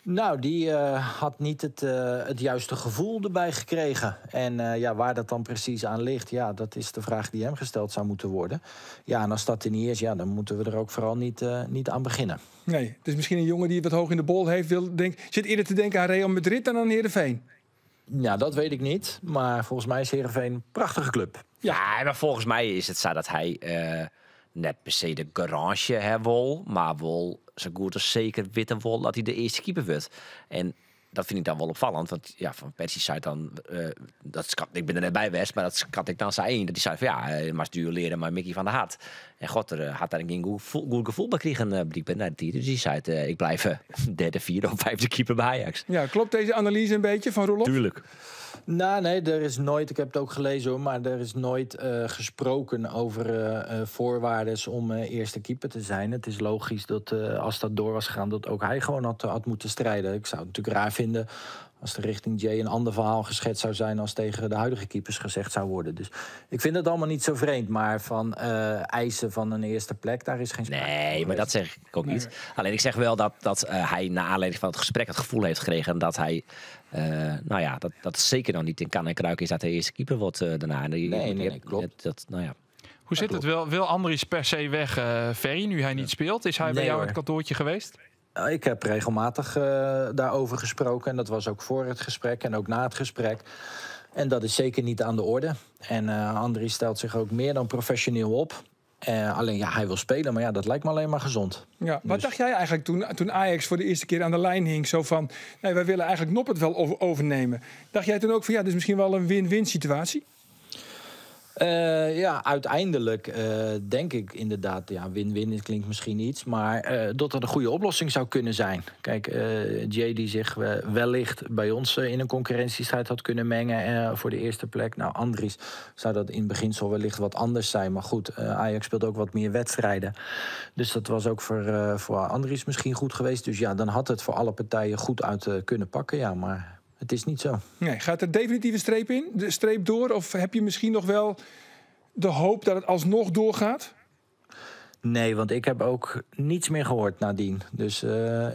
Speaker 9: Nou, die had niet het juiste gevoel erbij gekregen. En ja, waar dat dan precies aan ligt, ja, dat is de vraag die hem gesteld zou moeten worden. Ja, en als dat er niet is, ja, dan moeten we er ook vooral niet aan beginnen.
Speaker 1: Nee, het is misschien een jongen die wat hoog in de bol heeft. Zit eerder te denken aan Real Madrid dan aan Heerenveen.
Speaker 9: Ja, dat weet ik niet. Maar volgens mij is Heerenveen een prachtige club.
Speaker 6: Ja, maar volgens mij is het zo dat hij net per se de garage hè, wol, maar wol zo goed als zeker witte wol dat hij de eerste keeper wordt. En dat vind ik dan wel opvallend, want ja, Van Persie zei dan, dat schat, ik ben er net bij geweest, maar dat schat ik dan zei dat hij zei van ja, maar duelleren maar Mickey van der Hart. En Gorter had daar een goed gevoel bij kregen, blijkbaar naar de tier. Dus die zei het, ik blijf derde, vierde of vijfde keeper bij Ajax.
Speaker 1: Ja, klopt deze analyse een beetje van Roelof?
Speaker 6: Tuurlijk.
Speaker 9: Nou, nee, er is nooit, ik heb het ook gelezen hoor, maar er is nooit gesproken over voorwaarden om eerste keeper te zijn. Het is logisch dat als dat door was gegaan, dat ook hij gewoon had moeten strijden. Ik zou het natuurlijk raar vinden als er richting Jay een ander verhaal geschetst zou zijn als tegen de huidige keepers gezegd zou worden. Dus ik vind dat allemaal niet zo vreemd, maar van eisen van een eerste plek, daar is geen sprake van.
Speaker 6: Nee, maar dat zeg ik ook niet. Alleen ik zeg wel dat hij na aanleiding van het gesprek het gevoel heeft gekregen dat hij, nou ja, dat zeker nog niet in kan en kruik is dat hij eerste keeper wordt daarna.
Speaker 9: Nee, klopt.
Speaker 6: Dat, nou ja.
Speaker 2: Hoe zit het? Wil Andries per se weg, Ferry, nu hij niet speelt? Is hij bij jou in het kantoortje geweest?
Speaker 9: Ik heb regelmatig daarover gesproken. En dat was ook voor het gesprek en ook na het gesprek. En dat is zeker niet aan de orde. En Andries stelt zich ook meer dan professioneel op. Alleen ja, hij wil spelen, maar ja, dat lijkt me alleen maar gezond.
Speaker 1: Ja, wat dacht jij eigenlijk toen Ajax voor de eerste keer aan de lijn hing? Zo van, nee, wij willen eigenlijk Noppert wel overnemen. Dacht jij toen ook van, ja, dit is misschien wel een win-win situatie?
Speaker 9: Ja, uiteindelijk denk ik inderdaad, ja, win-win klinkt misschien iets, maar dat dat een goede oplossing zou kunnen zijn. Kijk, Jay die zich wellicht bij ons in een concurrentiestrijd had kunnen mengen voor de eerste plek. Nou, Andries zou dat in beginsel wellicht wat anders zijn. Maar goed, Ajax speelt ook wat meer wedstrijden. Dus dat was ook voor Andries misschien goed geweest. Dus ja, dan had het voor alle partijen goed uit kunnen pakken, ja, maar het is niet zo.
Speaker 1: Nee, gaat er definitief een streep in? De streep door? Of heb je misschien nog wel de hoop dat het alsnog doorgaat?
Speaker 9: Nee, want ik heb ook niets meer gehoord nadien. Dus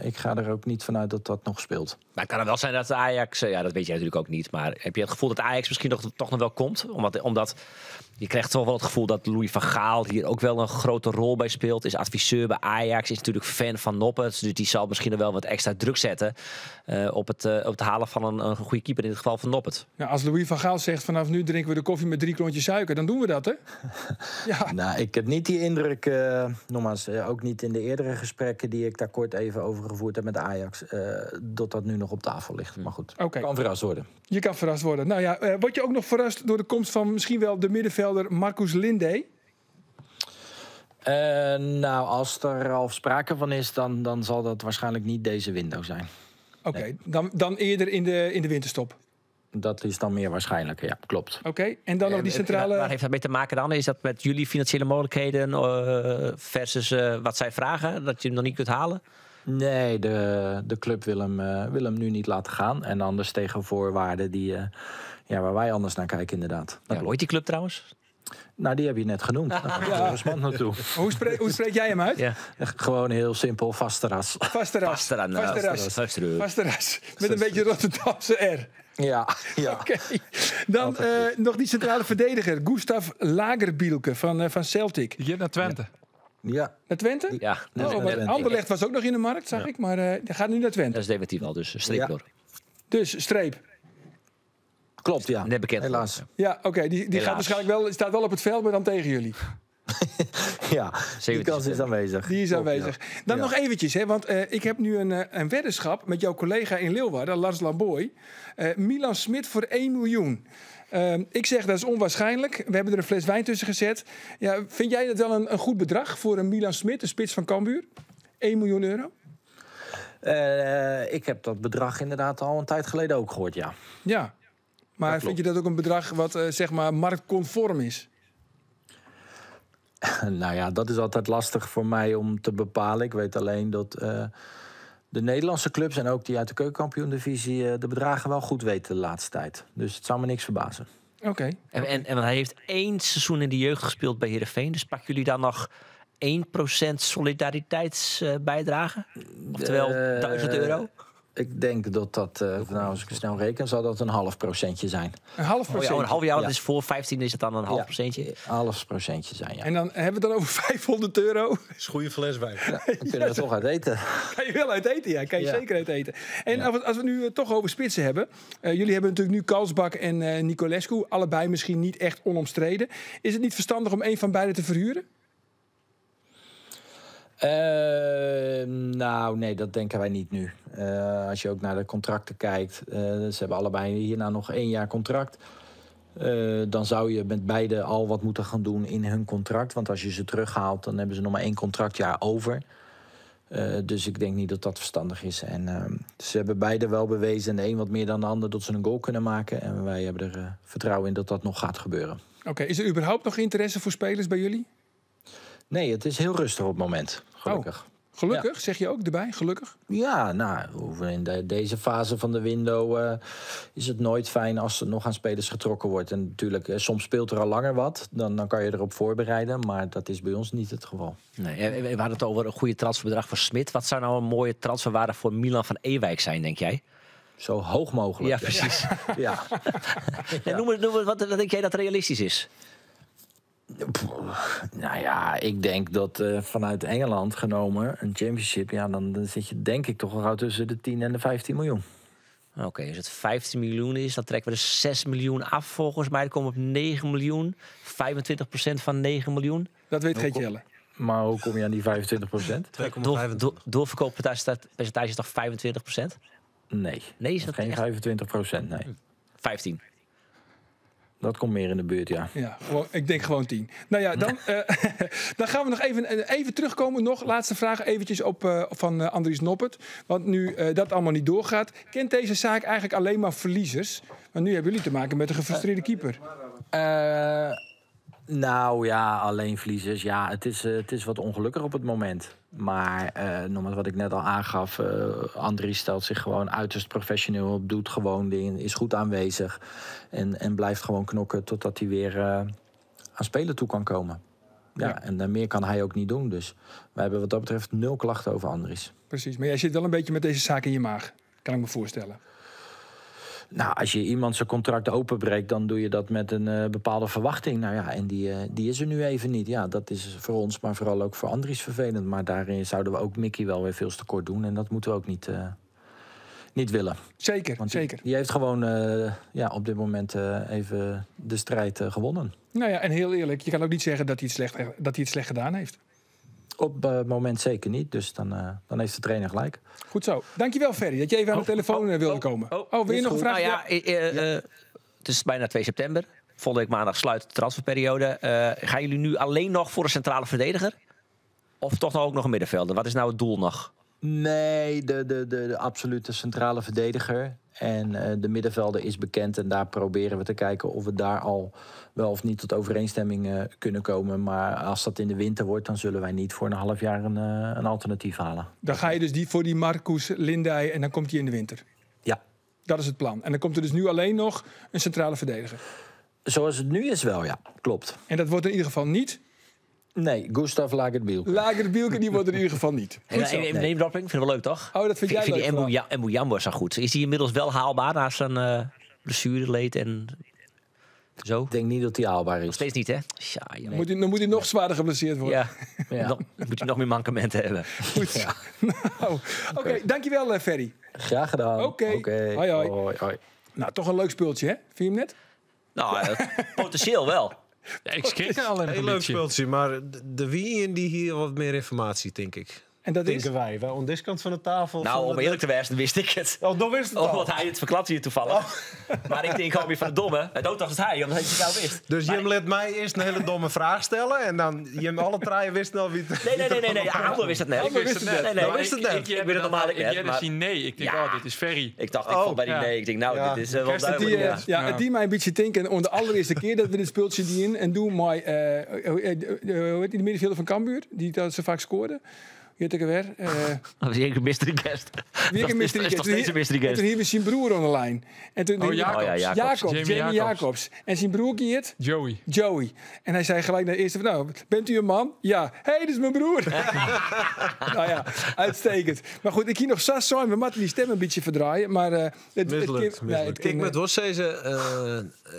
Speaker 9: ik ga er ook niet vanuit dat dat nog speelt.
Speaker 6: Maar het kan het wel zijn dat de Ajax... Ja, dat weet jij natuurlijk ook niet. Maar heb je het gevoel dat Ajax misschien toch nog wel komt? Omdat je krijgt toch wel het gevoel dat Louis van Gaal hier ook wel een grote rol bij speelt. Is adviseur bij Ajax, is natuurlijk fan van Noppert. Dus die zal misschien wel wat extra druk zetten op het halen van een goede keeper, in het geval van Noppert.
Speaker 1: Ja, als Louis van Gaal zegt vanaf nu drinken we de koffie met 3 klontjes suiker, dan doen we dat, hè? Ja.
Speaker 9: Nou, ik heb niet die indruk, nogmaals, ook niet in de eerdere gesprekken die ik daar kort even over gevoerd heb met Ajax, dat dat nu nog op tafel ligt. Maar goed, okay. Kan verrast worden.
Speaker 1: Je kan verrast worden. Nou ja, word je ook nog verrast door de komst van misschien wel de middenvelder Marcus Linde?
Speaker 9: Nou, als er al sprake van is, dan zal dat waarschijnlijk niet deze window zijn.
Speaker 1: Oké, okay, nee. dan eerder in de winterstop?
Speaker 9: Dat is dan meer waarschijnlijk, ja, klopt.
Speaker 1: Oké, en dan nog die centrale...
Speaker 6: Waar heeft dat mee te maken dan? Is dat met jullie financiële mogelijkheden versus wat zij vragen, dat je hem nog niet kunt halen?
Speaker 9: Nee, de club wil hem nu niet laten gaan. En anders tegen voorwaarden die, ja, waar wij anders naar kijken, inderdaad.
Speaker 6: Ja, hoe heet die club trouwens?
Speaker 9: Nou, die heb je net genoemd. Daar gaat ja. Naartoe.
Speaker 1: Hoe spreek jij hem uit?
Speaker 6: Ja.
Speaker 9: Gewoon heel simpel, Vasteras.
Speaker 1: Vasteras. Vasteras. Met een beetje Rotterdamse R.
Speaker 9: Ja. Ja.
Speaker 1: Oké. Dan nog die centrale verdediger, Gustav Lagerbielke van Celtic.
Speaker 2: Die gaat naar Twente.
Speaker 9: Ja.
Speaker 1: Naar Twente?
Speaker 6: Ja.
Speaker 1: Oh, want Anderlecht was ook nog in de markt, zag ik. Maar die gaat nu naar Twente.
Speaker 6: Dat is definitief al, dus streep door.
Speaker 1: Dus streep.
Speaker 9: Klopt, ja.
Speaker 6: Net bekend.
Speaker 9: Helaas.
Speaker 1: Ja, oké. Die gaat waarschijnlijk wel, staat wel op het veld, maar dan tegen jullie.
Speaker 9: Ja, die kans is aanwezig.
Speaker 1: Die is aanwezig. Dan nog eventjes, hè, want ik heb nu een weddenschap met jouw collega in Leeuwarden, Lars Lamboy. Milan Smit voor 1 miljoen. Ik zeg dat is onwaarschijnlijk. We hebben er een fles wijn tussen gezet. Ja, vind jij dat wel een goed bedrag voor een Milan Smit, de spits van Cambuur? 1 miljoen euro?
Speaker 9: Ik heb dat bedrag inderdaad al een tijd geleden ook gehoord, ja.
Speaker 1: Ja, maar vind je dat ook een bedrag wat zeg maar marktconform is?
Speaker 9: Nou ja, dat is altijd lastig voor mij om te bepalen. Ik weet alleen dat de Nederlandse clubs en ook die uit de keukenkampioen-divisie de bedragen wel goed weten de laatste tijd. Dus het zou me niks verbazen.
Speaker 1: Oké.
Speaker 6: En want hij heeft 1 seizoen in de jeugd gespeeld bij Heerenveen. Dus pakken jullie dan nog 1% solidariteitsbijdrage? Oftewel 1000 euro?
Speaker 9: Ik denk dat dat, nou, als ik snel reken, zal dat een half procentje zijn.
Speaker 1: Een half procentje?
Speaker 6: Oh ja, een half jaar, dat is voor 15 is het dan een half procentje?
Speaker 9: Een half procentje zijn, ja.
Speaker 1: En dan hebben we het dan over 500 euro.
Speaker 5: Dat is een goede fles wijn.
Speaker 9: Ja, dan kunnen we toch uit eten.
Speaker 1: Kan je wel uit eten, ja. Kan je zeker uit eten. En als we het nu toch over spitsen hebben. Jullie hebben natuurlijk nu Karlsbakk en Nicolescu. Allebei misschien niet echt onomstreden. Is het niet verstandig om een van beiden te verhuren?
Speaker 9: Nou, nee, dat denken wij niet nu. Als je ook naar de contracten kijkt. Ze hebben allebei hierna nog 1 jaar contract. Dan zou je met beide al wat moeten gaan doen in hun contract. Want als je ze terughaalt, dan hebben ze nog maar 1 contractjaar over. Dus ik denk niet dat dat verstandig is. En ze hebben beide wel bewezen, en de een wat meer dan de ander, dat ze een goal kunnen maken. En wij hebben er vertrouwen in dat dat nog gaat gebeuren.
Speaker 1: Oké, is er überhaupt nog interesse voor spelers bij jullie?
Speaker 9: Nee, het is heel rustig op het moment, gelukkig.
Speaker 1: Oh, gelukkig, zeg je ook erbij, gelukkig?
Speaker 9: Ja, nou, in deze fase van de window is het nooit fijn als er nog aan spelers getrokken wordt. En natuurlijk, soms speelt er al langer wat, dan kan je erop voorbereiden. Maar dat is bij ons niet het geval.
Speaker 6: Nee, we hadden het over een goede transferbedrag voor Smit. Wat zou nou een mooie transferwaarde voor Milan van Ewijk zijn, denk jij?
Speaker 9: Zo hoog mogelijk.
Speaker 6: Ja, precies.
Speaker 9: Ja.
Speaker 6: Ja. Noem, wat denk jij dat realistisch is?
Speaker 9: Nou ja, ik denk dat vanuit Engeland genomen, een championship, ja, dan zit je denk ik toch al gauw tussen de 10 en de 15 miljoen.
Speaker 6: Oké, als het 15 miljoen is, dan trekken we er 6 miljoen af volgens mij. Dan komen we op 9 miljoen, 25% van 9 miljoen.
Speaker 1: Dat weet Geert Jelle.
Speaker 9: Maar hoe kom je aan die 25%?
Speaker 6: 2,25. Doorverkooppercentage is toch 25%?
Speaker 9: Nee.
Speaker 6: Nee, is dat
Speaker 9: geen 25%, nee.
Speaker 6: 15.
Speaker 9: Dat komt meer in de buurt, ja.
Speaker 1: Ja, gewoon, ik denk gewoon 10. Nou ja, dan, dan gaan we nog even terugkomen. Nog laatste vraag eventjes op, van Andries Noppert. Want nu dat allemaal niet doorgaat, kent deze zaak eigenlijk alleen maar verliezers? Want nu hebben jullie te maken met een gefrustreerde keeper.
Speaker 9: Nou ja, alleen verliezers. Ja, het is wat ongelukkig op het moment. Maar nogmaals, wat ik net al aangaf, Andries stelt zich gewoon uiterst professioneel op, doet gewoon dingen, is goed aanwezig en blijft gewoon knokken totdat hij weer aan spelen toe kan komen. Ja, en meer kan hij ook niet doen. Dus wij hebben wat dat betreft 0 klachten over Andries.
Speaker 1: Precies, maar jij zit wel een beetje met deze zaak in je maag, kan ik me voorstellen.
Speaker 9: Nou, als je iemand zijn contract openbreekt, dan doe je dat met een bepaalde verwachting. Nou ja, en die is er nu even niet. Ja, dat is voor ons, maar vooral ook voor Andries vervelend. Maar daarin zouden we ook Mickey wel weer veel te kort doen. En dat moeten we ook niet willen.
Speaker 1: Zeker,
Speaker 9: want
Speaker 1: zeker.
Speaker 9: Die heeft gewoon op dit moment even de strijd gewonnen.
Speaker 1: Nou ja, en heel eerlijk, je kan ook niet zeggen dat hij het slecht gedaan heeft.
Speaker 9: Op het moment zeker niet, dus dan heeft de trainer gelijk.
Speaker 1: Goed zo. Dankjewel Ferry, dat je even aan de telefoon wilde komen. Oh, wil je nog een vraag?
Speaker 6: Nou ja, het is bijna 2 september. Volgende week maandag sluit de transferperiode. Gaan jullie nu alleen nog voor een centrale verdediger? Of toch nog ook nog een middenvelder? Wat is nou het doel nog?
Speaker 9: Nee, de absolute centrale verdediger. En de middenvelder is bekend. En daar proberen we te kijken of we daar al wel of niet tot overeenstemming kunnen komen. Maar als dat in de winter wordt, dan zullen wij niet voor een half jaar een alternatief halen.
Speaker 1: Dan ga je dus voor die Marcus Lindij en dan komt hij in de winter.
Speaker 9: Ja.
Speaker 1: Dat is het plan. En dan komt er dus nu alleen nog een centrale verdediger.
Speaker 9: Zoals het nu is wel, ja. Klopt.
Speaker 1: En dat wordt in ieder geval niet...
Speaker 9: Nee, Gustav Lagerbielke.
Speaker 1: Lagerbielke, die wordt er in ieder geval niet.
Speaker 6: Goed zo. Name dropping, vind ik wel leuk, toch?
Speaker 1: Oh, dat vind jij leuk.
Speaker 6: Die Mbuyamba zo goed. Is die inmiddels wel haalbaar na zijn blessureleed en zo?
Speaker 9: Ik denk niet dat hij haalbaar is.
Speaker 6: Nog steeds niet, hè? Ja,
Speaker 1: dan moet hij nog zwaarder geblesseerd worden.
Speaker 6: Ja. Ja. Dan moet hij nog meer mankementen hebben.
Speaker 1: Goed. Ja. Nou, oké, dankjewel Ferry.
Speaker 9: Graag gedaan.
Speaker 1: Oké. Hoi, hoi.
Speaker 9: Hoi, hoi.
Speaker 1: Nou, toch een leuk speeltje, hè? Vind je hem net?
Speaker 6: Nou, potentieel wel.
Speaker 2: Ja, ik skrik al
Speaker 5: Heel leuk spultsje, mar der wie ien dy hie wat mear ynformaasje, tink ik.
Speaker 1: En dat is?
Speaker 5: Tinke wy. Wy oan dizze kant fan de tafel.
Speaker 6: Nou, om earlik te wêzen wist ik it.
Speaker 5: Oh, do wist it al.
Speaker 6: Omdat hy it ferklapt hie tafallich. Mar ik tink, hou my fan de domme. En do tochtst it hy, omdat hy it gau wist.
Speaker 5: Dus jim lit my earst in hiele domme fraach stelle en dan jim alle trije wisten al wie it.
Speaker 6: Nee, nee, nee, nee, nee. Andor wist it net.
Speaker 2: Ik wist it net.
Speaker 6: Nee, nee.
Speaker 5: Do wist it net.
Speaker 2: Ik
Speaker 6: Ik wit it normaal ek
Speaker 2: Ik
Speaker 6: net.
Speaker 2: hearde
Speaker 6: maar-
Speaker 2: syn nee. Ik tink,
Speaker 6: Ja.
Speaker 2: oh, dit is Ferry.
Speaker 6: Ik tocht, ik fal by dy
Speaker 2: Ja.
Speaker 6: nee. Ik tink, nou,
Speaker 5: Ja.
Speaker 6: dit is wel
Speaker 1: Het die,
Speaker 6: duidelijk.
Speaker 1: ja,
Speaker 2: Ja.
Speaker 1: it die my in bytsje tinken oan de alderearste kear dat we dit spultsje dienen. En doe mei, hoe hjit dy, de middenfjilder fan Cambuur, dy't dat sa faak skoarde. Hoe hjit ek alwer?
Speaker 6: Dat is een mystery guest.
Speaker 1: Wie
Speaker 6: Dat
Speaker 1: een mystery
Speaker 6: is nog
Speaker 1: guest.
Speaker 6: steeds een mystery
Speaker 1: En
Speaker 6: guest.
Speaker 1: toen hienen we syn broer oan de lyn. En toen
Speaker 2: Oh, Jacobs.
Speaker 6: Oh ja, Jacobs.
Speaker 1: Jacobs,
Speaker 2: Jamie
Speaker 1: Jamie
Speaker 2: Jacobs.
Speaker 1: Jacobs. En syn broer hjit?
Speaker 2: Joey.
Speaker 1: Joey. En hy sei gelyk nei de earste fan, nou, bent u in man? Ja. Hé, hey, dit is myn broer. Nou ja, uitstekend. Mar goed, ik hie noch sa sein, we moatte dy stim in bytsje ferdraaie. Mar it
Speaker 5: Mislukt.
Speaker 1: kin- nee,
Speaker 5: Mislukt.
Speaker 1: it
Speaker 5: Ik
Speaker 1: kin,
Speaker 5: moat wol sizze,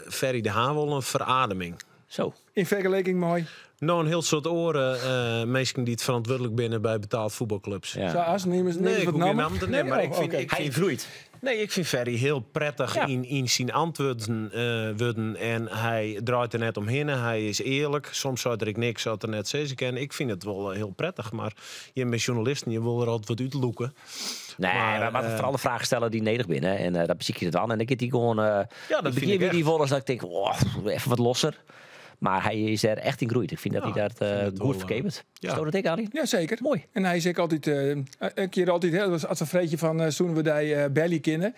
Speaker 5: Ferry de Haan wol in ferademing.
Speaker 6: Zo.
Speaker 1: In fergeliking mei,
Speaker 5: No, in hiel soad oare minsken dy't ferantwurdlik binne by betaald fuotbalklups.
Speaker 6: Ja.
Speaker 1: Sa as, neam ris, neam
Speaker 5: Nee,
Speaker 1: ris
Speaker 5: ik
Speaker 1: wat
Speaker 5: hoech gjin
Speaker 1: nammen.
Speaker 5: nammen te neamen, mar
Speaker 1: Nee,
Speaker 5: ik
Speaker 1: oh,
Speaker 5: fyn,
Speaker 1: oké.
Speaker 5: ik
Speaker 6: Hy
Speaker 5: fyn,
Speaker 6: groeit.
Speaker 5: nee, ik fyn Ferry hiel prettich
Speaker 6: Ja.
Speaker 5: yn syn antwurden, wurden. En hy draait der net omhinne. Hy is earlik. Soms seit er ek niks wat er net sizze kin. Ik fyn it wol hiel prettich. Mar je binne sjoernalisten, je wolle der altyd wat útlûke.
Speaker 6: Nee,
Speaker 5: Maar,
Speaker 6: maar, maar foaral de fragen stelle dy't nedich binne. En dat besykje it dan. En dan giet hy gewoan.
Speaker 5: Ja, dat
Speaker 6: Ik
Speaker 5: fyn
Speaker 6: begjin
Speaker 5: ik
Speaker 6: wie
Speaker 5: echt.
Speaker 6: dy wolris dat ik tink, oh, even wat losser. Mar hy is der echt yn groeid. Ik fyn dat hy dat
Speaker 5: fyn it
Speaker 6: goed
Speaker 5: wol,
Speaker 6: ferkeapet.
Speaker 5: ja.
Speaker 6: Sto dat ek, Arie?
Speaker 1: Ja, seker.
Speaker 6: Moai.
Speaker 1: En hy is ek altyd, in kear altyd, hè, dat was as in freegje fan, soene we dy belje kinne?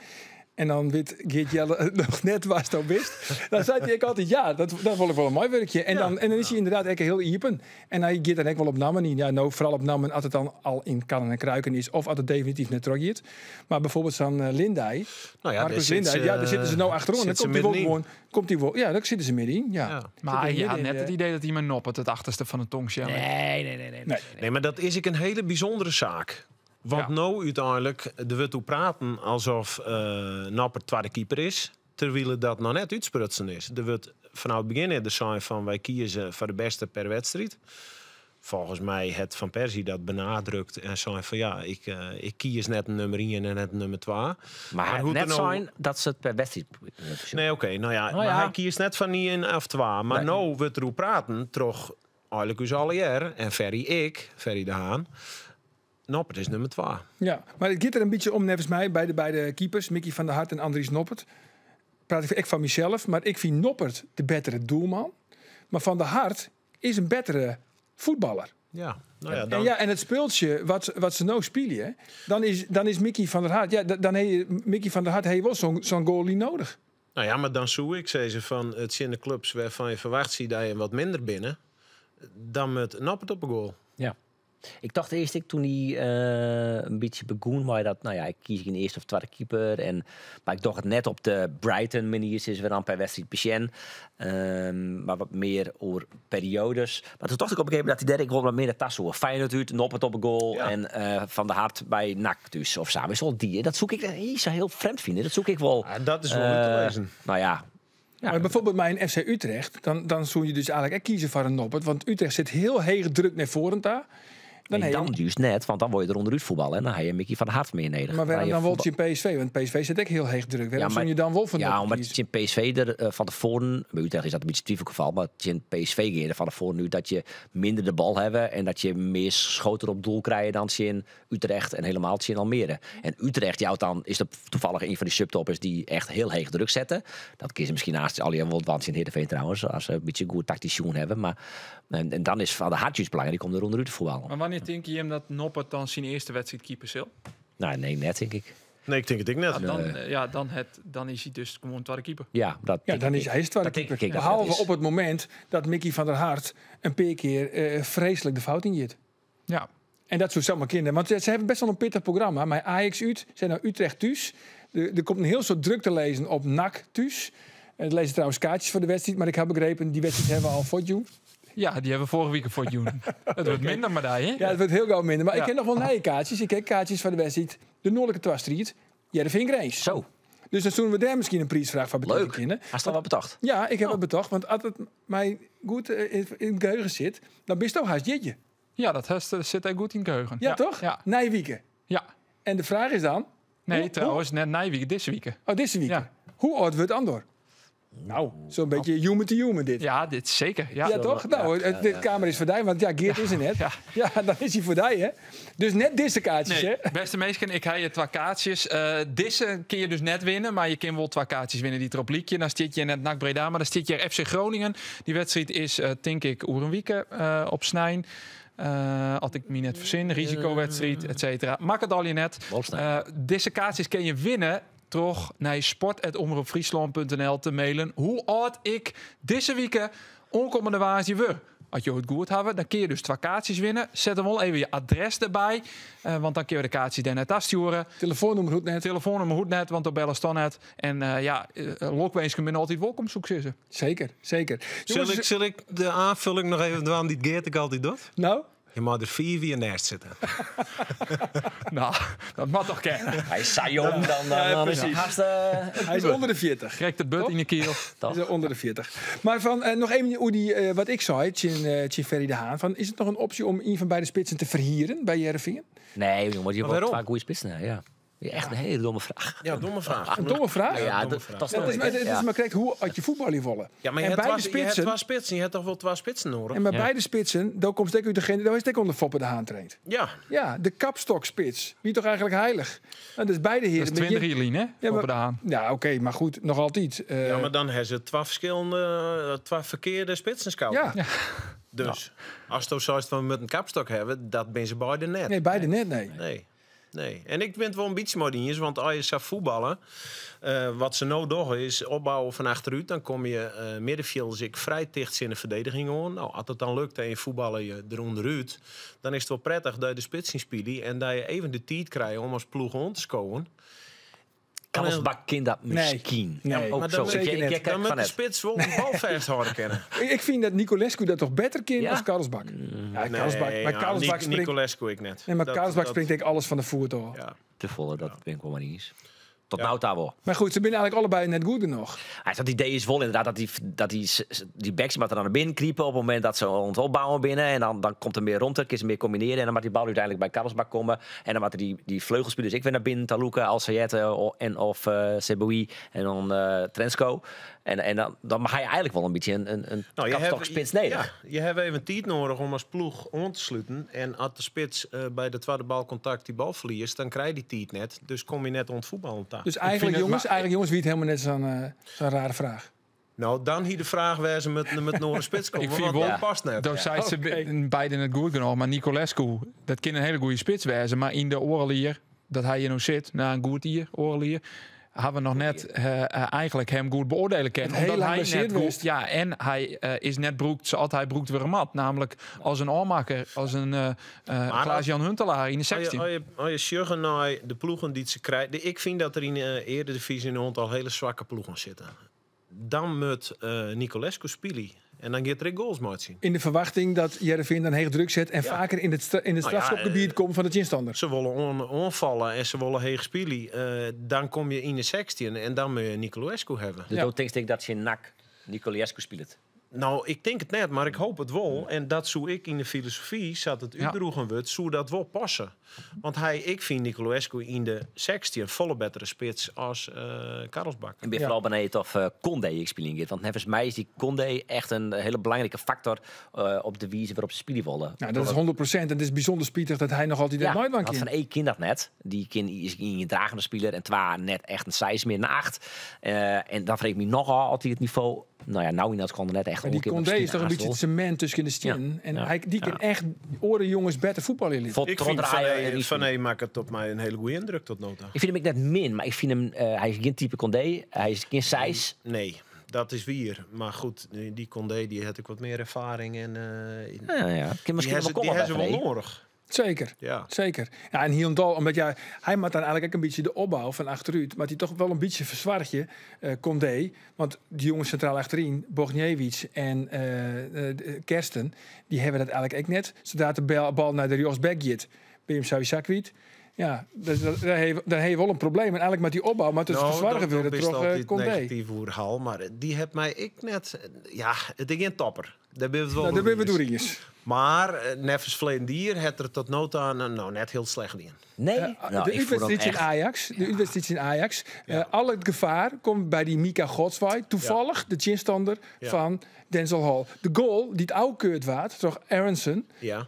Speaker 1: En dan wit Geert Jelle noch net wa'tsto bist. Dan sei hy ek altyd, ja, dat wol ik wol meiwurkje. En dan is hy ynderdaad ek hiel iepen. En hy giet dan ek wol op nammen yn. Ja, no, foaral op nammen as it dan al yn kannen en kruiken is. Of as it definityf net trochgiet. Mar bylfoarbyld sa'n Lindij.
Speaker 5: Nou ja,
Speaker 1: Marcus
Speaker 5: dêr sit
Speaker 1: Lindij,
Speaker 5: se,
Speaker 1: ja, dêr sitte se no achteroan.
Speaker 5: sit
Speaker 1: Dan
Speaker 5: se
Speaker 1: komt hy wol
Speaker 5: middenyn.
Speaker 1: gewoan, komt hy wol, ja, dêr sitte se middenyn. Ja.
Speaker 5: Ja.
Speaker 2: Mar
Speaker 1: Sit
Speaker 2: je
Speaker 1: er
Speaker 2: had
Speaker 1: midden
Speaker 2: net
Speaker 1: in
Speaker 2: it idee dat hy mei Noppert it achterste fan de tong sjelde.
Speaker 9: Nee, nee, nee, nee.
Speaker 1: Nee.
Speaker 5: Nee, mar dat is ek in hiele bysûndere saak. Want
Speaker 2: Ja.
Speaker 5: no úteinlik, der wurdt oer praten asof Noppert twadde keeper is, terwyl dat noch net útsprutsen is. Der wurdt fanôf it begjin earder sein fan wy kieze foar de bêste per wedstriid. Folgens my hat Van Persie dat benadrukt en sein fan ja, ik kies net in nûmer ien en net in nûmer twa.
Speaker 6: Mar
Speaker 5: Maar
Speaker 6: hy
Speaker 5: hoe
Speaker 6: net
Speaker 5: er nou-
Speaker 6: sein dat se it per wedstriid.
Speaker 5: Nee, oké, nou ja,
Speaker 6: Nou
Speaker 5: mar
Speaker 6: ja.
Speaker 5: hy kiest net fan ien of twa. Mar
Speaker 6: Nee.
Speaker 5: no wurdt der oer praten troch eigenlik ús allegear en Ferry ek, Ferry de Haan. Noppert is nûmer twa.
Speaker 1: Ja, mar it giet der in bytsje om, neffens my, by de beide keepers, Mickey van der Hart en Andries Noppert. Praat ik ek fan mysels, mar ik fyn Noppert de bettere doelman. Mar Van der Hart is in bettere fuotballer.
Speaker 5: Ja, nou ja,
Speaker 1: En
Speaker 5: dan,
Speaker 1: ja, en it spultsje wat se no spylje, dan is Mickey van der Hart, ja, dan ha Mickey van der Hart ha wol sa'n goalie nedich.
Speaker 5: Nou ja, mar dan soe ik sizze fan it tsjin de klups wêrfan't je ferwachtsje dat je wat minder binne, dan moat Noppert op 'e goal.
Speaker 6: Ja. Ik tocht earst ek doe't hy in bytsje begûn mei dat, nou ja, ik kies gjin earste of twadde keeper. En, mar ik doch it net op de Brighton manier, sizze we dan per wedstriid besjen. Mar wat mear oer perioades. Mar doe tocht ik op in gegeven momint dat hy dêr ek wol wat mear nei ta soe. Feyenoord út, Noppert op 'e goal en Van der Hart by NAC thús of sa. Witst wol, dy, dat soe ik niet sa hiel frjemd fine. Dat soe ik wol,
Speaker 5: Ja, dat is wol út te lêzen.
Speaker 6: Nou ja. Ja.
Speaker 1: Mar bylfoarbyld by in FC Utrecht, dan soe je dus eigenlik ek kieze foar in Noppert. Want Utrecht sit hiel heech druk nei foaren ta. Dan
Speaker 6: Nee,
Speaker 1: ha je
Speaker 6: dan juist net, want dan wurdt je der ûnderút fuotballe en dan ha je Mickey van der Hart mear nedich.
Speaker 1: Mar wêrom
Speaker 6: Dan
Speaker 1: dan
Speaker 6: je
Speaker 1: wol tsjin PSV? Want PSV sit ek hiel heech druk. Wêrom
Speaker 6: Ja,
Speaker 1: soe je dan wol foar
Speaker 6: Ja,
Speaker 1: Noppert
Speaker 6: omdat
Speaker 1: kieze?
Speaker 6: tsjin PSV der fan tefoaren, by Utrecht is dat in bytsje twivelgefal, mar tsjin PSV gean je der fan tefoaren út dat je minder de bal hawwe en dat je mear skotten op doel krije dan tsjin Utrecht en hielendal tsjin Almere. En Utrecht jout dan, is dat tafallich ien fan dy subtoppers dy't echt hiel heech druk sette. Dat kinne se miskien aanst allegear wol dwaan tsjin Heerenveen trouwens, as se in bytsje goed taktysk sjoen hawwe. Mar, en dan is Van der Hart juist belangryk om der ûnderút te fuotbaljen.
Speaker 2: Mar wannear tinke jim dat Noppert dan syn earste wedstriid keeper sil?
Speaker 6: Nou, nee, net tink ik.
Speaker 5: Nee, ik tink it ek net.
Speaker 2: Ja, dan, ja, dan is hy dus gewoan twadde keeper.
Speaker 6: Ja, dat
Speaker 1: Ja,
Speaker 6: tink
Speaker 1: dan
Speaker 6: ik
Speaker 1: is hy is twadde
Speaker 6: Dat tink
Speaker 1: keeper.
Speaker 6: ik dat dat
Speaker 1: Behalve
Speaker 6: is.
Speaker 1: op it momint dat Mickey van der Hart in pear kear freeslik de fout yn giet.
Speaker 2: Ja.
Speaker 1: En dat soe samar kinne. Want se hawwe bêst wol in pittich programma. Mei Ajax út, se no Utrecht thús. Der komt in hiel soad druk te lizzen op NAC thús. En der lizze trouwens kaartsjes foar de wedstriid. Mar ik ha begrepen, dy wedstriid hawwe we al fuortjûn.
Speaker 2: Ja, dy hawwe we foarige wike fuortjûn. It wurdt minder, mar dy, hè?
Speaker 1: Ja, it wurdt hiel gau minder. Mar ik
Speaker 2: Ja.
Speaker 1: ha noch wol nije kaartsjes. Ik ha kaartsjes foar de wedstriid. De Noardlike Twastriid. Hearrenfean Grins.
Speaker 6: Zo.
Speaker 1: Dus dan soene we dêr miskien in priisfraach foar betinke
Speaker 6: Leuk.
Speaker 1: kinne.
Speaker 6: Hast al wat betocht?
Speaker 1: Ja, ik ha wat betocht. Want as it my goed yn it geheugen sit, dan bisto hast jierdei.
Speaker 2: Ja, dat sit hy goed yn it geheugen.
Speaker 1: Ja, toch?
Speaker 2: Ja.
Speaker 1: Nije wike.
Speaker 2: Ja.
Speaker 1: En de fraach is dan...
Speaker 2: Nee, trouwens, net nije wike, dizze wike.
Speaker 1: Oh, dizze wike.
Speaker 2: Ja.
Speaker 1: Hoe âld wurdt Andor? Nou, zo'n beetje human to human dit.
Speaker 2: Ja, dit zeker. Ja,
Speaker 1: Ja, toch? Nou, dit kamer is voor die, want ja, Geert is er net. Ja, dan is hij voor die, hè? Dus net deze kaartjes,
Speaker 2: Nee,
Speaker 1: hè?
Speaker 2: beste meesken, ik ga je twee kaartjes. Deze kun je dus net winnen, maar je kan wel twee kaartjes winnen die erop liekje. Dan zit je net NAC Breda, maar dan zit je FC Groningen. Die wedstrijd is, denk ik, Oerenwieke op Snijn. Had ik me net verzin, risicowedstrijd, et cetera. Maak het al je net.
Speaker 6: Op Snijn.
Speaker 2: Deze kaartjes kun je winnen toch naar sport@omroepfriesland.nl te mailen. Hoe oud ik deze week onkomende waasje weer. Als je het goed hebben, dan kun je dus twee kaartjes winnen. Zet hem wel even je adres erbij. Want dan kun je de kaartjes daarna thuis sturen.
Speaker 1: Telefoonnummer goed net.
Speaker 2: Telefoonnummer goed net, want dan bellen ze dan net. En lokwens kunnen altijd welkom, zoek ze.
Speaker 1: Zeker, zeker. Jongens,
Speaker 5: Zal ik de aanvulling nog even doen die Geert ik altijd doet?
Speaker 1: Nou?
Speaker 5: Je mag er 4 wie naast zitten.
Speaker 2: Nou, dat mag toch kennen.
Speaker 6: Hij is saai jong, dan is het haast,
Speaker 1: Hij is onder de 40.
Speaker 2: Krijgt de but in de keel.
Speaker 1: Hij is onder de 40. Maar van, nog even hoe die, wat ik zei, Tjin Ferry de Haan. Van, is het nog een optie om een van beide spitsen te verhieren bij Heerenveen?
Speaker 6: Nee, jongen, want je
Speaker 5: Maar
Speaker 6: wordt
Speaker 5: waarom?
Speaker 6: vaak goede spitsen, hè, ja. Ja, echt een hele domme vraag.
Speaker 5: Ja, domme vraag.
Speaker 1: Een domme vraag?
Speaker 6: Ja,
Speaker 5: domme
Speaker 6: dat,
Speaker 5: vraag.
Speaker 6: dat
Speaker 1: Ja,
Speaker 6: snap
Speaker 1: het is,
Speaker 6: ik,
Speaker 1: maar, het
Speaker 6: ja.
Speaker 1: is maar correct hoe had je voetbal vallen.
Speaker 5: Ja, maar je
Speaker 1: en
Speaker 5: hebt
Speaker 1: beide
Speaker 5: twee, je hebt
Speaker 1: spitsen,
Speaker 5: twee spitsen. Je hebt toch wel twee spitsen nodig?
Speaker 1: en bij
Speaker 6: Ja.
Speaker 1: beide spitsen, daar komt steek uit degene, daar is het ook onder Foppe de Haan traint.
Speaker 5: Ja.
Speaker 1: Ja, de kapstokspits. Wie toch eigenlijk heilig? Nou, dus beide heren.
Speaker 2: Dat is 20 jaar, hè?
Speaker 1: Ja,
Speaker 2: Foppe
Speaker 1: maar-
Speaker 2: de Haan.
Speaker 1: Ja, oké, maar goed, nog altijd.
Speaker 5: Ja, maar dan hebben ze twee verschillende, twee verkeerde spitsen scouten.
Speaker 1: Ja.
Speaker 5: Dus als het zo is van we met een kapstok hebben, dat ben ze beide net.
Speaker 1: Nee, beide net, nee.
Speaker 5: Nee. Nee. En ik ben het wel een beetje mooi want als je zou voetballen, wat ze nou doen is opbouwen van achteruit, dan kom je middenveld ik vrij dicht in de verdediging hoor. Nou, als het dan lukt en je voetballen je eronderuit, dan is het wel prettig dat je de spits in speelt en dat je even de tijd krijgt om als ploeg om te scoren.
Speaker 6: Karlsbak kind dat
Speaker 1: Nee.
Speaker 6: misschien.
Speaker 1: Nee.
Speaker 6: Ook
Speaker 5: Maar
Speaker 6: zo.
Speaker 5: dan
Speaker 1: zeker
Speaker 6: Ik-
Speaker 1: net.
Speaker 6: ik
Speaker 5: Dan
Speaker 6: kijk
Speaker 5: moet
Speaker 6: van
Speaker 5: de
Speaker 6: net.
Speaker 5: spits wel de bal vasthouden kennen.
Speaker 1: Ik vind dat Nicolescu dat toch beter kind
Speaker 6: Ja?
Speaker 1: als Karlsbak. Ja, Karlsbak.
Speaker 5: Nee,
Speaker 1: maar
Speaker 5: ja,
Speaker 1: Karlsbak springt,
Speaker 5: Nicolescu ik net.
Speaker 1: nee, maar
Speaker 5: Dat-
Speaker 1: Karlsbak
Speaker 5: dat-
Speaker 1: springt denk ik alles van de voet door.
Speaker 5: Ja.
Speaker 6: Te volle, dat ben ik wel maar niet eens. Tot nou daar wel.
Speaker 1: Maar goed, ze zijn eigenlijk allebei net goed genoeg.
Speaker 6: Hij dat idee is wel inderdaad dat die backs maar dan naar binnen kriepen op het moment dat ze ons opbouwen binnen. En dan komt er meer rond, kun je ze meer combineren. En dan mag die bal uiteindelijk bij Karlsbak komen. En dan mag die vleugelspelers ik weer naar binnen, Taluka, Al-Sayed en of Seboui en dan Trensko. En dan mag hij eigenlijk wel een beetje een
Speaker 5: Nou, je hebt,
Speaker 6: kapstokspits neder.
Speaker 5: ja, je hebt even tijd nodig om als ploeg om te sluiten. En als de spits bij de tweede balcontact die bal verliest, dan krijg je die tijd net. Dus kom je net ontvoetballen daar.
Speaker 1: Dus eigenlijk,
Speaker 2: het
Speaker 1: jongens,
Speaker 2: maar-
Speaker 1: eigenlijk jongens, wie het helemaal net zo'n rare vraag.
Speaker 5: Nou, dan hier de vraag waar ze met Noren spits komen.
Speaker 2: Ik vind
Speaker 5: want
Speaker 2: wel-
Speaker 5: dat past net.
Speaker 2: Daar zijn ze beiden het goed genoeg. Maar Nicolescu, dat kan een hele goede spits wezen. Maar in de oorlier, dat hij hier nou zit, na een goed hier, oorlier, hebben we nog net eigenlijk hem goed beoordelen kunnen.
Speaker 1: Het heel
Speaker 2: Omdat
Speaker 1: lang
Speaker 2: hij net
Speaker 1: geblesseerd
Speaker 2: goed,
Speaker 1: geweest.
Speaker 2: ja, en hij is net broekt zoals hij broekt weer een mat. Namelijk als een oormaker, als een Klaas-Jan Huntelaar in de 16.
Speaker 5: Als je sjuggen naar de ploegen die ze krijgen. Ik vind dat er in de Eredivisie een aantal hele zwakke ploegen zitten. Dan moet Nicolescu spelen. En dan gaat er goals maken zien.
Speaker 1: In de verwachting dat Heerenveen dan heel druk zet en
Speaker 5: Ja.
Speaker 1: vaker in het, in het
Speaker 5: Nou ja,
Speaker 1: strafschopgebied komt van de tegenstander.
Speaker 5: Ze willen onvallen en ze willen heeg spelen. Dan kom je in de 16 en dan moet je Nicolescu hebben.
Speaker 6: Dus
Speaker 1: Ja.
Speaker 6: dan denk ik dat je NAC Nicolescu speelt.
Speaker 5: Nou, ik denk het net, maar ik hoop het wel. En dat zou ik in de filosofie, zat het uitdroegen wordt, zou dat wel passen. Want ik vind Nicolescu in de 16 volle betere spits als Karlsbak.
Speaker 6: Ik ben vooral benieuwd of Condé ik spelen gaat. Want volgens mij is die Condé echt een hele belangrijke factor op de wijze waarop ze spelen willen.
Speaker 1: Nou, dat is 100%. En het is bijzonder spietig dat hij nog altijd
Speaker 6: Ja,
Speaker 1: nooit
Speaker 6: want
Speaker 1: kan.
Speaker 6: van één kind dat net. Die kind is een dragende speler en twee net echt een 6 meer een 8. En dan vreeg ik me nogal altijd het niveau. Nou ja, nou in dat kon er net echt
Speaker 1: Maar die
Speaker 6: omkeer
Speaker 1: Condé is toch een beetje het
Speaker 6: misschien
Speaker 1: cement tussen de stien.
Speaker 6: Ja.
Speaker 1: En
Speaker 6: Ja.
Speaker 1: die kan echt oren jongens beter voetballen leren.
Speaker 6: Voor
Speaker 5: Ik vind Van
Speaker 6: draaien en
Speaker 5: E,
Speaker 6: die
Speaker 5: Van E maakt het op mij een hele goede indruk tot nu toe.
Speaker 6: Ik vind hem ik net min, maar ik vind hem, hij is geen type Condé, hij is geen size.
Speaker 5: Nee, dat is wier. Maar goed, die Condé die had ik wat meer ervaring en
Speaker 6: Ja, ja. Ik kan
Speaker 5: die
Speaker 6: misschien wel
Speaker 5: hebben ze
Speaker 6: komen
Speaker 5: die
Speaker 6: bij
Speaker 5: hebben ze
Speaker 6: Van
Speaker 5: wel
Speaker 6: E.
Speaker 5: nodig.
Speaker 1: Zeker.
Speaker 5: Ja.
Speaker 1: Zeker. Ja, en Hiondal, omdat ja, hij maakt dan eigenlijk ook een beetje de opbouw van achteruit. Maar die toch wel een beetje verzwargje, Condé. Want die jongens centraal achterin, Bogniewicz en Kersten, die hebben dat eigenlijk ook net. Zodra de bal naar de Jos Beck gaat, ben je hem sowieso kwijt. Ja, dus daar heeft wel een probleem. En eigenlijk met die opbouw, maar het is
Speaker 5: Nou,
Speaker 1: verzwargen
Speaker 5: dat
Speaker 1: weer
Speaker 5: is
Speaker 1: terug
Speaker 5: altijd
Speaker 1: Condé.
Speaker 5: negatief verhaal, maar die heeft mij ik net... Ja, het is geen topper. Dêr binne we it wol
Speaker 1: Nou, dêr binne we it
Speaker 5: oer
Speaker 1: oer iens.
Speaker 5: Mar neffens ferleden jier hat er tot no ta no net hiel slecht dien.
Speaker 6: Nee, nou,
Speaker 1: De
Speaker 6: ik vond hem
Speaker 1: útwedstriid tsjin
Speaker 6: echt-
Speaker 1: Ajax. De útwedstriid tsjin Ajax. Al it gefaar komt by dy Mika Godts wei. Tafallich de tsjinstanner fan Denzel Hall. De goal dy't ôfkeurd waard troch Aaronson. Ja,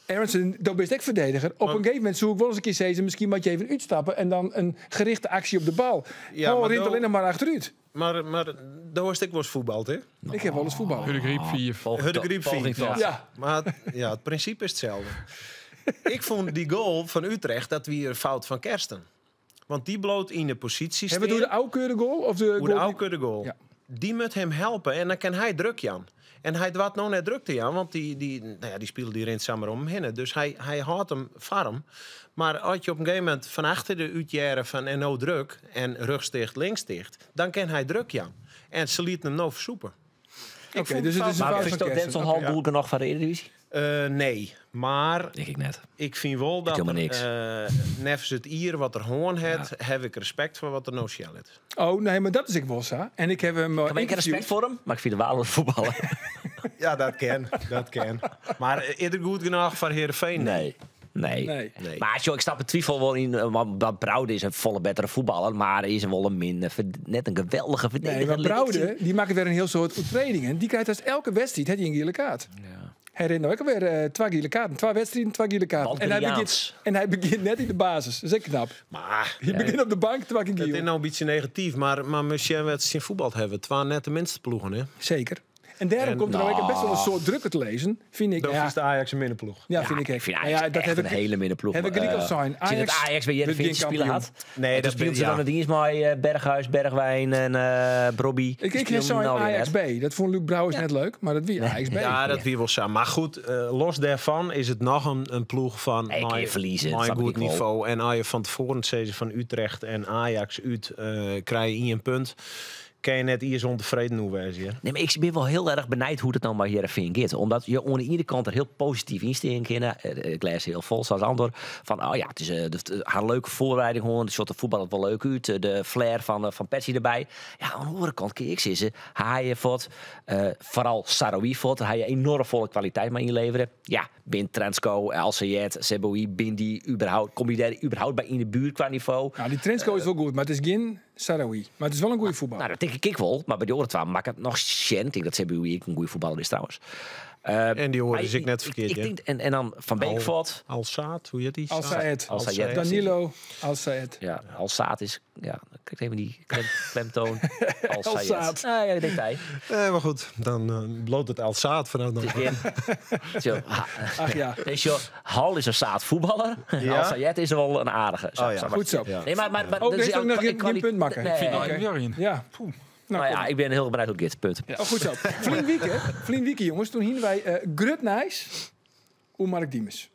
Speaker 1: Aaronson, do bist ek ferdigener. Op in gegeven momint soe ik wol ris in kear sizze, miskien moatte je even útstappe en dan in gerichte aksje op de bal.
Speaker 5: Ja,
Speaker 1: Hall
Speaker 5: mar
Speaker 1: rint
Speaker 5: do-
Speaker 1: allinnich mar achterút.
Speaker 5: Mar do hast ek wolris fuotbald, hè?
Speaker 1: Ik ha wolris fuotballe.
Speaker 2: Hurd 4.
Speaker 5: Hurdegryp
Speaker 6: Poging
Speaker 5: 5.
Speaker 6: tot.
Speaker 1: Ja.
Speaker 5: Mar ja, it prinsipe is itselde. Ik fûn dy goal fan Utrecht, dat wie in fout fan Kersten. Want dy bliuwt yn de posysje
Speaker 1: Hawwe we it oer de ôfkeurde goal? Of de
Speaker 5: Oer de
Speaker 1: goal die-
Speaker 5: ôfkeurde goal.
Speaker 1: Ja.
Speaker 5: Dy moat him helpe en dan kin hy druk jaan. En hy doart no net druk te jaan, want dy, no ja, dy spiler dy rint samar om him hinne. Dus hy hâldt him foar him. Mar as je op in gegeven momint fan achter de úthearre fan en no druk en rjochts ticht, links ticht, dan kin hy druk jaan. En se lieten him no fersûpe. Ik
Speaker 1: Oké,
Speaker 5: fûn
Speaker 1: dus it is in
Speaker 6: Maar
Speaker 1: fout
Speaker 6: is
Speaker 1: fan
Speaker 6: dat
Speaker 1: Kersten.
Speaker 6: Denzel Hall goed genoeg foar de Eredivisie?
Speaker 5: Nee, mar
Speaker 6: Denk ik net.
Speaker 5: ik fyn wol dat
Speaker 6: helemaal niks.
Speaker 5: neffens it jier wat er hân hat, ha ik respekt foar wat er no sjen lit.
Speaker 1: Oh, nee, mar dat is ek wol sa. En ik ha him
Speaker 6: Maar ik heb respect foar him, mar ik fyn it waardeloas fuotballen.
Speaker 5: Ja, dat kin. Dat kin. Mar is er goed genoch foar Heerenveen?
Speaker 6: Nee. Nee.
Speaker 1: Nee.
Speaker 5: Nee.
Speaker 6: Mar joh, ik snap de twifel wol yn. Want dat Braude is in folle bettere fuotballer, mar is wol in minder, net in geweldige
Speaker 1: Nee,
Speaker 6: verdediger.
Speaker 1: mar
Speaker 6: Lit ik
Speaker 1: Braude,
Speaker 6: zien.
Speaker 1: dy makket wer in hiel soad oertrêdingen. Dy krijt hast elke wedstriid hat hy in giele kaart. Hy rint no ek alwer twa giele kaarten. Twa wedstriden, twa giele kaarten. En hy,
Speaker 6: Baldriaans.
Speaker 1: begjint, en hy begjint net yn de basis. Dat is ek knap.
Speaker 5: Mar
Speaker 1: Hy begjint op de bank, twa kear
Speaker 5: it is
Speaker 1: giel.
Speaker 5: no in bytsje negatyf, mar misschien wat se fuotbald hawwe. Twa net de minste ploegen, hè?
Speaker 1: Seker. En dêrom
Speaker 5: En-
Speaker 1: komt der no ek best wol in soad druk te lizzen, fyn ik.
Speaker 5: Dan
Speaker 1: Ja,
Speaker 5: is de Ajax in minne ploech.
Speaker 1: ja, fyn ik
Speaker 6: Ik
Speaker 1: ek.
Speaker 6: vind
Speaker 1: Nou
Speaker 6: Ajax
Speaker 1: ja, dat
Speaker 6: echt
Speaker 1: heb
Speaker 6: in
Speaker 1: ik,
Speaker 6: hiele minne ploech.
Speaker 1: heb ik gelyk al sein.
Speaker 6: Tsjin it
Speaker 1: Ajax
Speaker 6: Ajax by
Speaker 1: wurdt
Speaker 6: Hearrenveen
Speaker 1: gjin
Speaker 6: spile
Speaker 1: kampioen.
Speaker 6: hat.
Speaker 5: Nee,
Speaker 6: En toen
Speaker 5: dat
Speaker 6: speelde ze
Speaker 5: ja.
Speaker 6: dan de dienst mei Berghuis, Bergwijn en Brobbey.
Speaker 1: Ik
Speaker 6: Die
Speaker 1: ik heb
Speaker 6: speelden
Speaker 1: zo'n
Speaker 6: nou weer
Speaker 1: Ajax
Speaker 6: net.
Speaker 1: B. Dat fûn Luuk Brouwers net leuk, mar dat wie Ajax B.
Speaker 5: Ja, dat wie wol sa. Mar goed, los dêrfan is it noch in ploech fan
Speaker 6: Nee, kin je ferlieze,
Speaker 5: mei
Speaker 6: snap
Speaker 5: in
Speaker 6: ik
Speaker 5: goed
Speaker 6: wol.
Speaker 5: nivo. En as je fan tefoaren sizze fan Utrecht en Ajax út krije ien punt, kin je net iens ûntefreden oer wêze. hè?
Speaker 6: Nee, mar ik bin wol hiel erch benijd hoe't it no mei Hearrenveen giet. Omdat je oan de iene kant der hiel posityf yn stean kinne. It glês hiel fol, sa as Andor. Fan, oh ja, it is har leuke foarbereiding hân. It sjocht der fuotballend wol leuk út. De flair fan Persie derby. Ja, oan de oare kant kin ik sizze, Haaien fuort. Foaral Sahraoui fuort. Hy enoarm folle kwaliteit mei ynlevere. Ja, bin Trensko, Al Sayed, Seboui, bin dy überhaupt, kom je dêr überhaupt by yn de buert kwa nivo?
Speaker 1: Nou, dy Trensko is wol goed, mar it is gjin Sahraoui. Mar it is wol in goede fuotballer.
Speaker 6: Nou, dat tink ik wol. Mar by dy oare twa moat ik it noch sjen. Ik tink dat Seboui ek in goede fuotballer is trouwens.
Speaker 5: En dy oare
Speaker 6: Mar
Speaker 5: is ek net ferkeard,
Speaker 6: ik
Speaker 5: hè?
Speaker 6: tink, en dan Van Beek fuort.
Speaker 5: Al Saad, hoe hjit dy?
Speaker 1: Al Sayed.
Speaker 6: Al Sayed.
Speaker 1: Danilo Al Sayed.
Speaker 6: Ja, Al Saad is... Ja, dan krijg ik even die klemtoon. Al
Speaker 1: Al
Speaker 6: Sayed.
Speaker 1: Saad.
Speaker 6: Ah, ja, dat denkt hij.
Speaker 5: Nee, mar goed, dan bliuwt it Al Saad vanôf dan.
Speaker 6: Het is geen- Zo, ha.
Speaker 1: Ach ja.
Speaker 6: Nee, joh, Hall is in saad voetballer.
Speaker 5: Ja?
Speaker 6: Al Sayed is wol in aardige. Zo,
Speaker 5: Oh ja.
Speaker 6: zo maar.
Speaker 1: Goed zo.
Speaker 6: Nee, mar
Speaker 1: Oh,
Speaker 6: dat
Speaker 1: er is ook nog
Speaker 6: in
Speaker 1: geen punt makken.
Speaker 6: Nee.
Speaker 2: Vind ik Jorien.
Speaker 1: Ja. Poeh. Nou,
Speaker 6: Nou ja, ik ben hiel benijd hoe't it giet. Punt.
Speaker 1: Oh, goed zo. Ferline wike, jonges, doe hiene wy grut nijs oer Mark Diemers.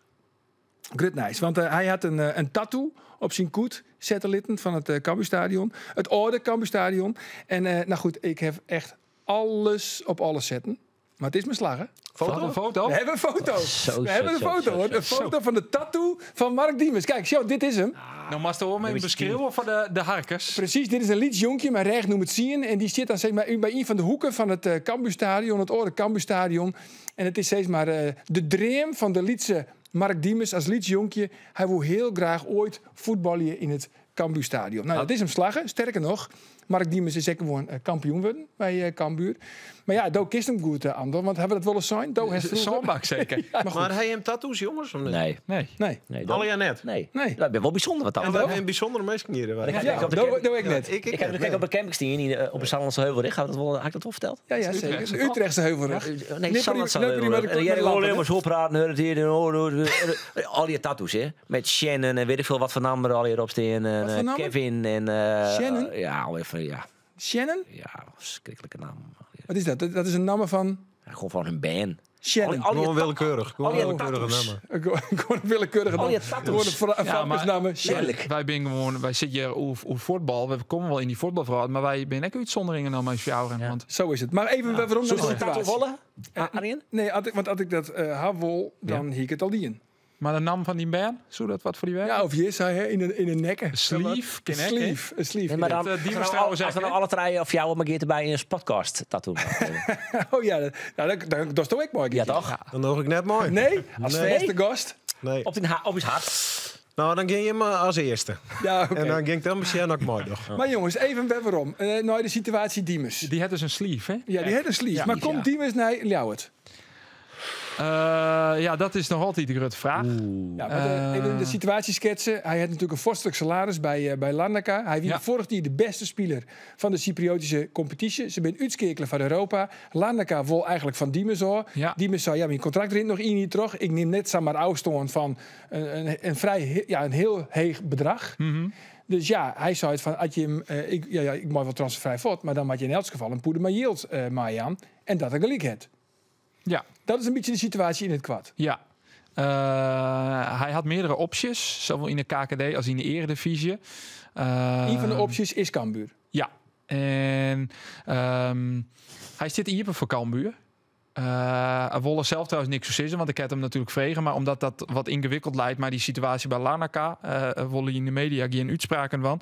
Speaker 1: Grut nijs, want hy hat in tattoo op syn kût sette litten fan it Cambuurstadion. It âlde Cambuurstadion. En nou goed, ik ha echt alles op alles setten. Mar it is my slagge.
Speaker 2: Foto? Foto?
Speaker 1: We hawwe in foto.
Speaker 6: Zo,
Speaker 1: We hawwe in
Speaker 6: zo,
Speaker 1: foto,
Speaker 6: zo,
Speaker 1: hoor.
Speaker 6: zo.
Speaker 1: In foto fan de tattoo fan Mark Diemers. Kijk, zo, dit is him.
Speaker 2: Nou, moatst wol even beskriuwe foar de harkers.
Speaker 1: Presys, dit is in lyts jonkje, mar rêch nûmer tsien. En dy sit dan sis mar, by ien fan de hoeken fan it Cambuurstadion, it âlde Cambuurstadion. En it is steeds mar de dream fan de lytse Mark Diemers as lyts jonkje. Hy wol hiel graach oait fuotbalje yn it Cambuurstadion. Nou, dat is him slagge. Sterker noch, Mark Diemers is ek gewoan kampioen wurden by Cambuur. Mar ja, do kenst him goed, Andor, want hawwe we dat wolris sein? Do hast froeger-
Speaker 2: Sânbak seker.
Speaker 1: Ja, mar goed.
Speaker 5: Mar ha jim tattoos, jonges? Of net?
Speaker 6: Nee.
Speaker 2: Nee.
Speaker 1: Nee.
Speaker 6: Nee, dat-
Speaker 5: Allegear net?
Speaker 6: Nee.
Speaker 1: Nee.
Speaker 6: Dat is wol bysûnder wat dat
Speaker 5: En
Speaker 6: betreft.
Speaker 5: dat binne bysûndere minsken hjir.
Speaker 6: Ik
Speaker 1: Ja,
Speaker 6: heb op de
Speaker 1: dat
Speaker 6: camping-
Speaker 1: doe ik net.
Speaker 5: Ik,
Speaker 6: Ik heb
Speaker 5: net.
Speaker 6: op de camping staan op de Sallandse Heuvelrug. Had ik dat wol, had ik dat wol ferteld?
Speaker 1: Ja, seker. De Utrechtse Heuvelrug.
Speaker 6: Nee, Sallandse Heuvelrug. En jij
Speaker 1: lampen,
Speaker 6: hoort helemaal zo praten. hoor het hier, en hoor, hoor, hoor. Al die tattoos, hè? Met Shannon en weet ik veel wat voor namen er al hier op staan. En,
Speaker 1: Wat voor namen?
Speaker 6: Kevin en...
Speaker 1: Shannon?
Speaker 6: Ja, al even, ja.
Speaker 1: Shannon?
Speaker 6: Ja, verschrikkelijke naam.
Speaker 1: Wat is dat? Dat is in namme fan
Speaker 6: Ja, gewoan fan hun band.
Speaker 1: Shannon.
Speaker 6: Al die
Speaker 5: Gewoan willekeurig. Gewoan
Speaker 6: al die
Speaker 5: willekeurige
Speaker 6: tattoos.
Speaker 5: namme.
Speaker 1: Gewoan in willekeurige
Speaker 6: Al die
Speaker 1: namme.
Speaker 6: tattoos.
Speaker 1: Gewoan in
Speaker 2: Ja, maar-
Speaker 1: namme. Shannon.
Speaker 6: Lelijk.
Speaker 2: Wy binne gewoan, wy sitte hjir oer fuotbal. We komme wol yn dy fuotbalferhaal, mar wy binne ek útsûnderingen dan mei fjouweren. Want
Speaker 1: Zo is het. Mar even werom nei de
Speaker 6: Soest in tattoo
Speaker 1: situaasje.
Speaker 6: wolle, Arjen?
Speaker 1: Nee, want as ik dat ha wol, dan hie ik it al dien.
Speaker 2: Maar de naam van die band, zou dat wat voor die werk?
Speaker 1: Ja, of je zei hè, in een nekke.
Speaker 2: Sleeve,
Speaker 1: Een
Speaker 2: ken ik, hè?
Speaker 1: sleeve, een sleeve.
Speaker 6: Nee, maar dan,
Speaker 2: Dat, die
Speaker 6: als
Speaker 2: was
Speaker 6: we nou
Speaker 2: trouwens
Speaker 6: als we
Speaker 2: echt,
Speaker 6: nou alle drie of jou maar erbij in een podcast tattoo.
Speaker 1: Oh ja, nou, dat is toch ook mooi.
Speaker 6: Ja, toch?
Speaker 5: Dan nog ik net mooi.
Speaker 1: Nee, als
Speaker 5: Nee.
Speaker 1: eerste gast.
Speaker 5: Nee.
Speaker 6: Op, op het hart.
Speaker 5: Nou, dan ging je maar als eerste.
Speaker 1: Ja, oké.
Speaker 5: En dan ging ik dan misschien ook mooi nog.
Speaker 1: Maar jongens, even weer waarom. Nou, de situatie Diemers.
Speaker 2: Die had dus een sleeve, hè?
Speaker 1: Ja, die heeft een sleeve.
Speaker 2: Ja.
Speaker 1: Maar komt Diemers naar Ljouwert?
Speaker 2: Ja, dat is nog altijd de grote vraag.
Speaker 1: Ja, maar even de situatie schetsen. Hij had natuurlijk een vorstelijk salaris bij Larnaca. Hij wie vorig jaar de beste speler van de Cypriotische competitie. Ze zijn uitskerkelen van Europa. Larnaca wil eigenlijk van Diemers hoor. Diemers zei, ja, mijn contract rint nog in hier terug. Ik neem net zomaar afstand van een vrij, ja, een heel heeg bedrag. Dus ja, hij zei het van, had je hem, ik, ja, ja, ik mag wel transfervrij voort, maar dan had je in elk geval een poeder maar yield, Marjan. En dat ik gelijk het.
Speaker 2: Ja.
Speaker 1: Dat is een beetje de situatie in het kwad.
Speaker 2: Ja. Hij had meerdere opties, zowel in de KKD als in de Eredivisie.
Speaker 1: Een van de opties is Cambuur.
Speaker 2: Ja. En hij zit hier voor Cambuur. Wolle zelf trouwens niks zo zeggen, want ik heb hem natuurlijk vregen. Maar omdat dat wat ingewikkeld lijkt, maar die situatie bij Larnaca, Wolle in de media geen uitspraken van.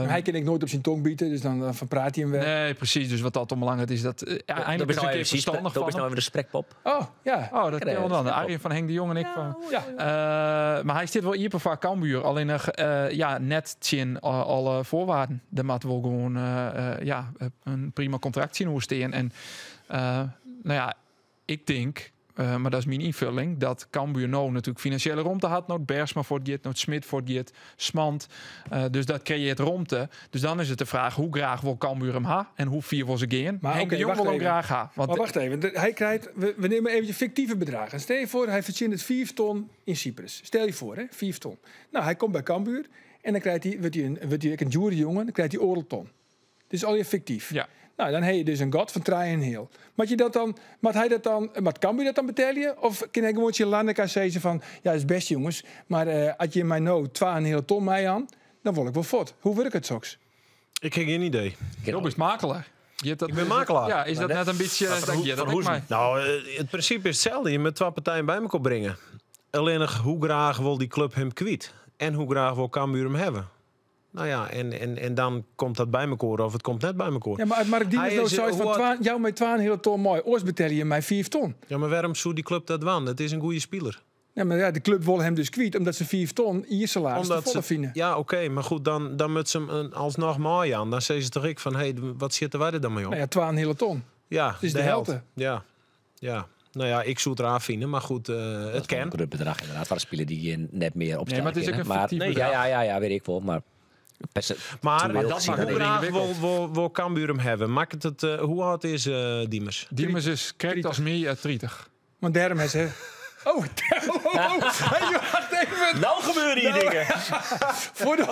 Speaker 1: Hij kan ik nooit op zijn tong bieden, dus dan verpraat hij hem wel.
Speaker 2: Nee, precies. Dus wat dat onbelangrijk is, dat eindelijk is een keer verstandig
Speaker 6: Dat
Speaker 2: van
Speaker 6: is nou
Speaker 2: hem.
Speaker 6: even de sprekpop.
Speaker 1: Oh, ja.
Speaker 2: Oh, dat
Speaker 6: Krijg
Speaker 2: kan
Speaker 6: je
Speaker 2: wel dan.
Speaker 6: de
Speaker 2: Arjen van Henk de Jong en ik van.
Speaker 1: Ja.
Speaker 2: Maar hij zit wel hier voor Cambuur. Alleen nog net tjin alle voorwaarden. De mat wil gewoon een prima contract zien hoe steen. En nou ja, ik denk, maar dat is mijn invulling, dat Cambuur nou natuurlijk financiële romte had. Nood Bergsma voor het Git, nood Smit voor het Git, Smant. Dus dat creëert romte. Dus dan is het de vraag, hoe graag wil Cambuur hem ha? En hoe vier wil ze gaan?
Speaker 1: Maar
Speaker 2: Henk
Speaker 1: oké,
Speaker 2: de Jong
Speaker 1: wacht
Speaker 2: wil hem
Speaker 1: even.
Speaker 2: graag ha. Want
Speaker 1: maar wacht even, hij krijgt, we nemen even fictieve bedragen. Stel je voor, hij verdient het 4 ton in Cyprus. Stel je voor, hè, 4 ton. Nou, hij komt bij Cambuur en dan krijgt hij, wordt hij een jury jongen, dan krijgt hij oorlton. Het is al je fictief.
Speaker 2: Ja.
Speaker 1: Nou, dan heb je dus een gat van traai en heel. Maar je dat dan, maar hij dat dan, maar Cambuur dat dan betalen? Of kan hij gewoon je Larnaca zeggen van, ja, is best jongens, maar als je mij nou 2,5 ton mij aan, dan word ik wel fort. Hoe werkt het soks?
Speaker 5: Ik heb geen idee.
Speaker 2: Job is makelaar. Je hebt dat,
Speaker 5: Ik ben makelaar.
Speaker 2: Ja, is dat net een beetje... Dank je, dat ik mij.
Speaker 5: Nou, het principe is hetzelfde. Je moet twee partijen bij elkaar brengen. Alleen nog, hoe graag wil die club hem kwijt? En hoe graag wil Cambuur hem hebben? Nou ja, en dan komt dat bij elkaar of het komt net bij elkaar.
Speaker 1: Ja, maar uit Mark Diemers
Speaker 5: Hij
Speaker 1: nou
Speaker 5: is,
Speaker 1: zoiets van, jou met 2,5 ton mooi. Oors betaal je mij 4 ton.
Speaker 5: Ja, maar waarom zou die club dat wan? Het is een goede speler.
Speaker 1: Ja, maar ja, de club wil hem dus kwijt, omdat ze 4 ton hier salaris te volle vinden.
Speaker 5: Ja, oké, maar goed, dan moet ze hem alsnog mooi aan. Dan zeggen ze toch ik van, hé, hey, wat zitten wij er dan mee op?
Speaker 1: Nou ja, 2,5 ton.
Speaker 5: Ja,
Speaker 1: Het is de
Speaker 5: de
Speaker 1: helft.
Speaker 5: helft. Ja, ja. Nou ja, ik zou het raar vinden, maar goed, het kan.
Speaker 6: Een groot bedrag inderdaad, waar de spelen die je net meer opstellen.
Speaker 2: Nee, maar het is ook een fictief
Speaker 6: nee,
Speaker 2: bedrag.
Speaker 6: Ja, weet ik wel, maar...
Speaker 5: Maar
Speaker 6: dat
Speaker 5: hoe graag wil Cambuur hem hebben? Maakt het, hoe oud is Diemers?
Speaker 2: Diemers is correct als meer 30.
Speaker 1: Want daarom is hij... Oh, hey, wacht even.
Speaker 6: Nou gebeuren hier dingen.
Speaker 1: Voor de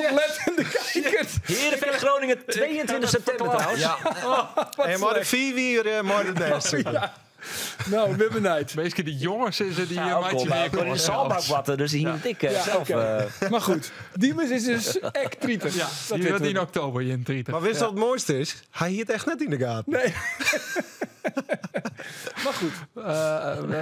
Speaker 1: oplettende kijkers.
Speaker 6: Heerenveen Groningen, 22 september trouwens.
Speaker 5: Ja. Hey, maar de 4 uur, maar de beste.
Speaker 1: Ja. Nou, ben benieuwd.
Speaker 2: Meestal die jongens is het die
Speaker 6: ja,
Speaker 2: maatje
Speaker 6: meer in de zaalbak watten, dus hier ik zelf.
Speaker 1: Okay. Maar goed, Diemers is dus echt 30.
Speaker 2: Ja, dat die wordt in oktober in 30.
Speaker 5: Maar wist je wat het mooiste is? Hij hield echt net in de gaten.
Speaker 1: Nee. Maar goed.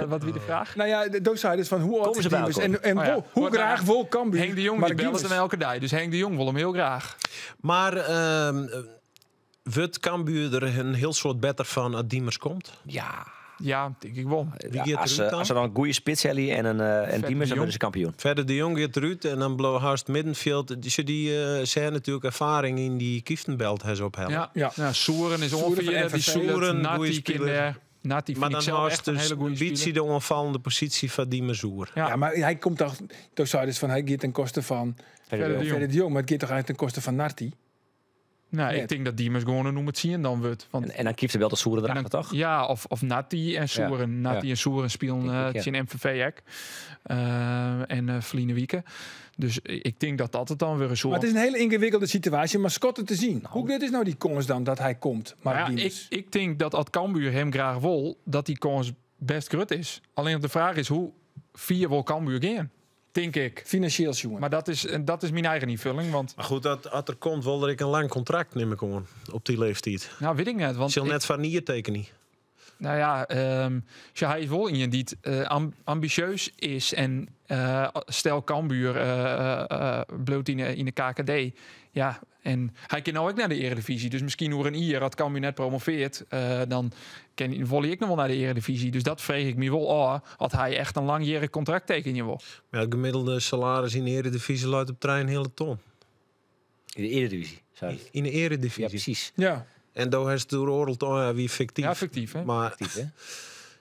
Speaker 2: Wat wie de vraag?
Speaker 1: Nou ja, de doos dus van hoe oud is Diemers en hoe graag wil Cambuur.
Speaker 2: Henk de Jong die belt hem elke dag, dus Henk de Jong wil hem heel graag.
Speaker 5: Maar wordt Cambuur er een heel soort beter van als Diemers komt?
Speaker 6: Ja.
Speaker 2: Ja, denk ik wel.
Speaker 5: Wie gaat
Speaker 6: als,
Speaker 5: eruit dan?
Speaker 6: als ze dan een goede spits hebben en een en Diemers, dan worden ze kampioen.
Speaker 5: Verder de Jong gaat eruit en dan Blauwhorst middenveld. Die ze hebben natuurlijk ervaring in die Kieftenbelt hebben ze ophellen.
Speaker 2: Ja, ja. Ja, Soeren is ongeveer die Soeren,
Speaker 5: goede speler.
Speaker 2: Nati
Speaker 5: maar
Speaker 2: vind
Speaker 5: dan
Speaker 2: ik zelf echt een
Speaker 5: dus
Speaker 2: hele goede
Speaker 5: een beetje
Speaker 2: speler.
Speaker 5: de onvallende positie van Diemers Oer.
Speaker 1: Ja. Ja, maar hij komt toch... Toch zou dus van, hij gaat ten koste van
Speaker 2: Verder de Jong.
Speaker 1: Verder de Jong, maar het gaat toch eigenlijk ten koste van Narti?
Speaker 2: Nou, ik denk dat Diemers gewoon een noem het zien dan wordt. Want
Speaker 6: En dan kieft er wel de Soeren erachter, toch?
Speaker 2: Ja, of Nati en Soeren.
Speaker 6: Ja.
Speaker 2: Nati en Soeren spelen
Speaker 6: ik, ja.
Speaker 2: in MVV ook. En Vline Wieken. Dus ik denk dat dat het dan weer is.
Speaker 1: Maar het is een hele ingewikkelde situatie, maar Scott te zien. Hoe groot is nou die kans dan dat hij komt? Maar
Speaker 2: ja, ik denk dat als Cambuur hem graag wil, dat die kans best groot is. Alleen de vraag is hoe vier wil Cambuur gaan? Denk ik.
Speaker 1: Financieel, jongen.
Speaker 2: Maar dat is mijn eigen invulling. Want...
Speaker 5: Maar goed, dat als er komt, wil ik een lang contract neem ik gewoon op die leeftijd.
Speaker 2: Nou, weet ik net. Want
Speaker 5: Zal net van hier tekenen.
Speaker 2: Nou ja, hij is wol ien dy't ambisjeus is. En stel Cambuur bliuwt yn de KKD. Ja, en hy kin no ek nei de Eredivisie. Dus miskien oer in jier, as Cambuur net promoveart, dan wol hy ek noch wol nei de Eredivisie. Dus dat freegje ik my wol ôf, as hy echt in langjierrich kontrakt tekenje wol.
Speaker 5: Ja, it gemiddelde salaris yn de Eredivisie leit op trijenheale ton.
Speaker 6: Yn de Eredivisie, sorry.
Speaker 5: Yn de Eredivisie.
Speaker 6: Ja, presys.
Speaker 1: Ja.
Speaker 5: En do hast it oer oardel ton, ja, wie fiktyf.
Speaker 2: Ja, fiktyf, hè?
Speaker 5: Maar
Speaker 6: Fiktyf, hè?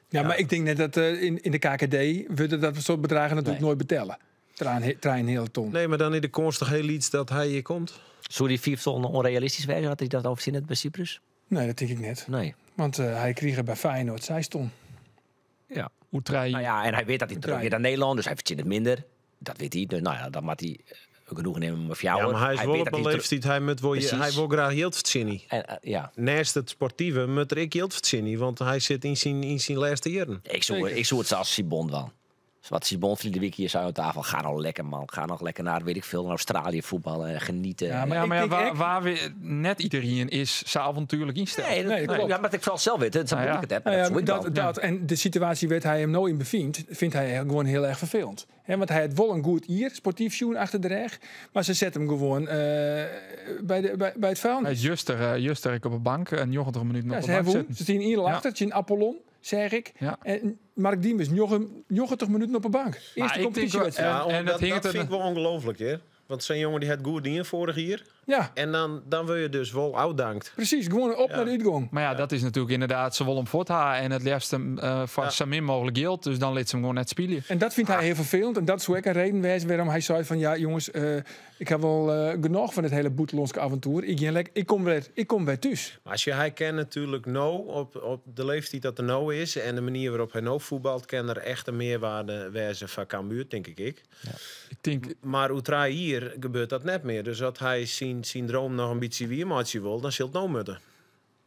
Speaker 1: Ja, mar ik tink net dat yn de KKD wurde dat soart bedraggen natuerlik
Speaker 6: Nee.
Speaker 1: noait betelle. Trijenheale ton.
Speaker 5: Nee, mar dan is de kâns toch hiel lyts dat hy hjir komt?
Speaker 6: Soe dy 5 ton ûnrealistysk wêze dat hy dat al fertsjinnet by Cyprus?
Speaker 1: Nee, dat tink ik net.
Speaker 6: Nee.
Speaker 1: Want hy krige by Feyenoord 6 ton.
Speaker 6: Ja.
Speaker 2: Oer trije
Speaker 6: Nou ja, en hy wit dat hy terug giet nei Nederlân, dus hy fertsjinnet minder. Dat wit hy. Dus nou ja, dan moat hy genoegen nimme mei fjouwer.
Speaker 5: Ja, mar hy is
Speaker 6: Hy
Speaker 5: wol
Speaker 6: wit
Speaker 5: op
Speaker 6: dat
Speaker 5: in
Speaker 6: hy
Speaker 5: leeftiid, hy moat wol,
Speaker 6: Presys.
Speaker 5: hy wol graach jild fertsjinje.
Speaker 6: En, ja.
Speaker 5: Neist it sportive moat er ek jild fertsjinje, want hy sit yn syn lêste jierren.
Speaker 6: Ik soe it sa as Sibon dwaan. Wat Sibon ferline wike hjir sei oan tafel, ga nou lekker man, ga noch lekker nei, weet ik veel, naar Australië voetballen en genieten.
Speaker 1: Ja, maar
Speaker 2: Ja,
Speaker 1: ik
Speaker 2: maar ja,
Speaker 1: denk ek
Speaker 2: waar we net iedereen is zo avontuurlijk instelt.
Speaker 6: Nee, dat,
Speaker 1: Nee, klopt.
Speaker 6: Ja, maar ik vooral zelf weten, dat
Speaker 2: Nou ja.
Speaker 6: moet ik het hebben.
Speaker 1: Nou ja,
Speaker 6: dat soe ik
Speaker 1: dat,
Speaker 6: dan.
Speaker 1: dat, en de situatie waar hij hem nou in bevindt, vindt hij gewoon heel erg vervelend. Hè, want hij had wel een goed hier, sportief sjoen achter de reg, maar ze zetten hem gewoon bij het vuilnis.
Speaker 2: Hij is juster ik op een bank en 90 minuten
Speaker 1: Ja,
Speaker 2: op
Speaker 1: ze
Speaker 2: de bank
Speaker 1: hebben
Speaker 2: zitten.
Speaker 1: ze zien hier achter, ze zien Apollon, zeg ik.
Speaker 2: Ja.
Speaker 1: En Mark Diemers, 90 minuten op de bank. Eerste
Speaker 2: ik denk
Speaker 1: competitiewedstrijd.
Speaker 2: wel-
Speaker 5: Ja,
Speaker 2: en dat hing
Speaker 5: dat
Speaker 2: het
Speaker 5: vind ik wel ongelooflijk, hè? Want zo'n jongen die het goed dien vorig jaar.
Speaker 1: Ja,
Speaker 5: En dan word je dus wel ouddankt.
Speaker 1: precies. Gewoon op naar de uitgang.
Speaker 2: Maar ja, dat is natuurlijk inderdaad ze wil hem voortha en het liefst hem voor zo min mogelijk geld. Dus dan liet ze hem gewoon net spelen.
Speaker 1: En dat vindt hij heel vervelend. En dat is ook een reden wijs waarom hij zei van... ja, jongens, ik heb wel genoeg van het hele Boetelonske avontuur. Ik, ga ik kom weer, ik kom weer thuis.
Speaker 5: Maar als je hij kent natuurlijk nou, op de leeftijd dat er nou is... en de manier waarop hij nou voetbalt... kan er echt een meerwaarde wezen van Cambuur, denk ik.
Speaker 2: Ik denk,
Speaker 5: Maar Oetra hier gebeurt dat net meer. Dus dat hij zijn droom nog een beetje weermaatje wil, dan zult het nou moeten.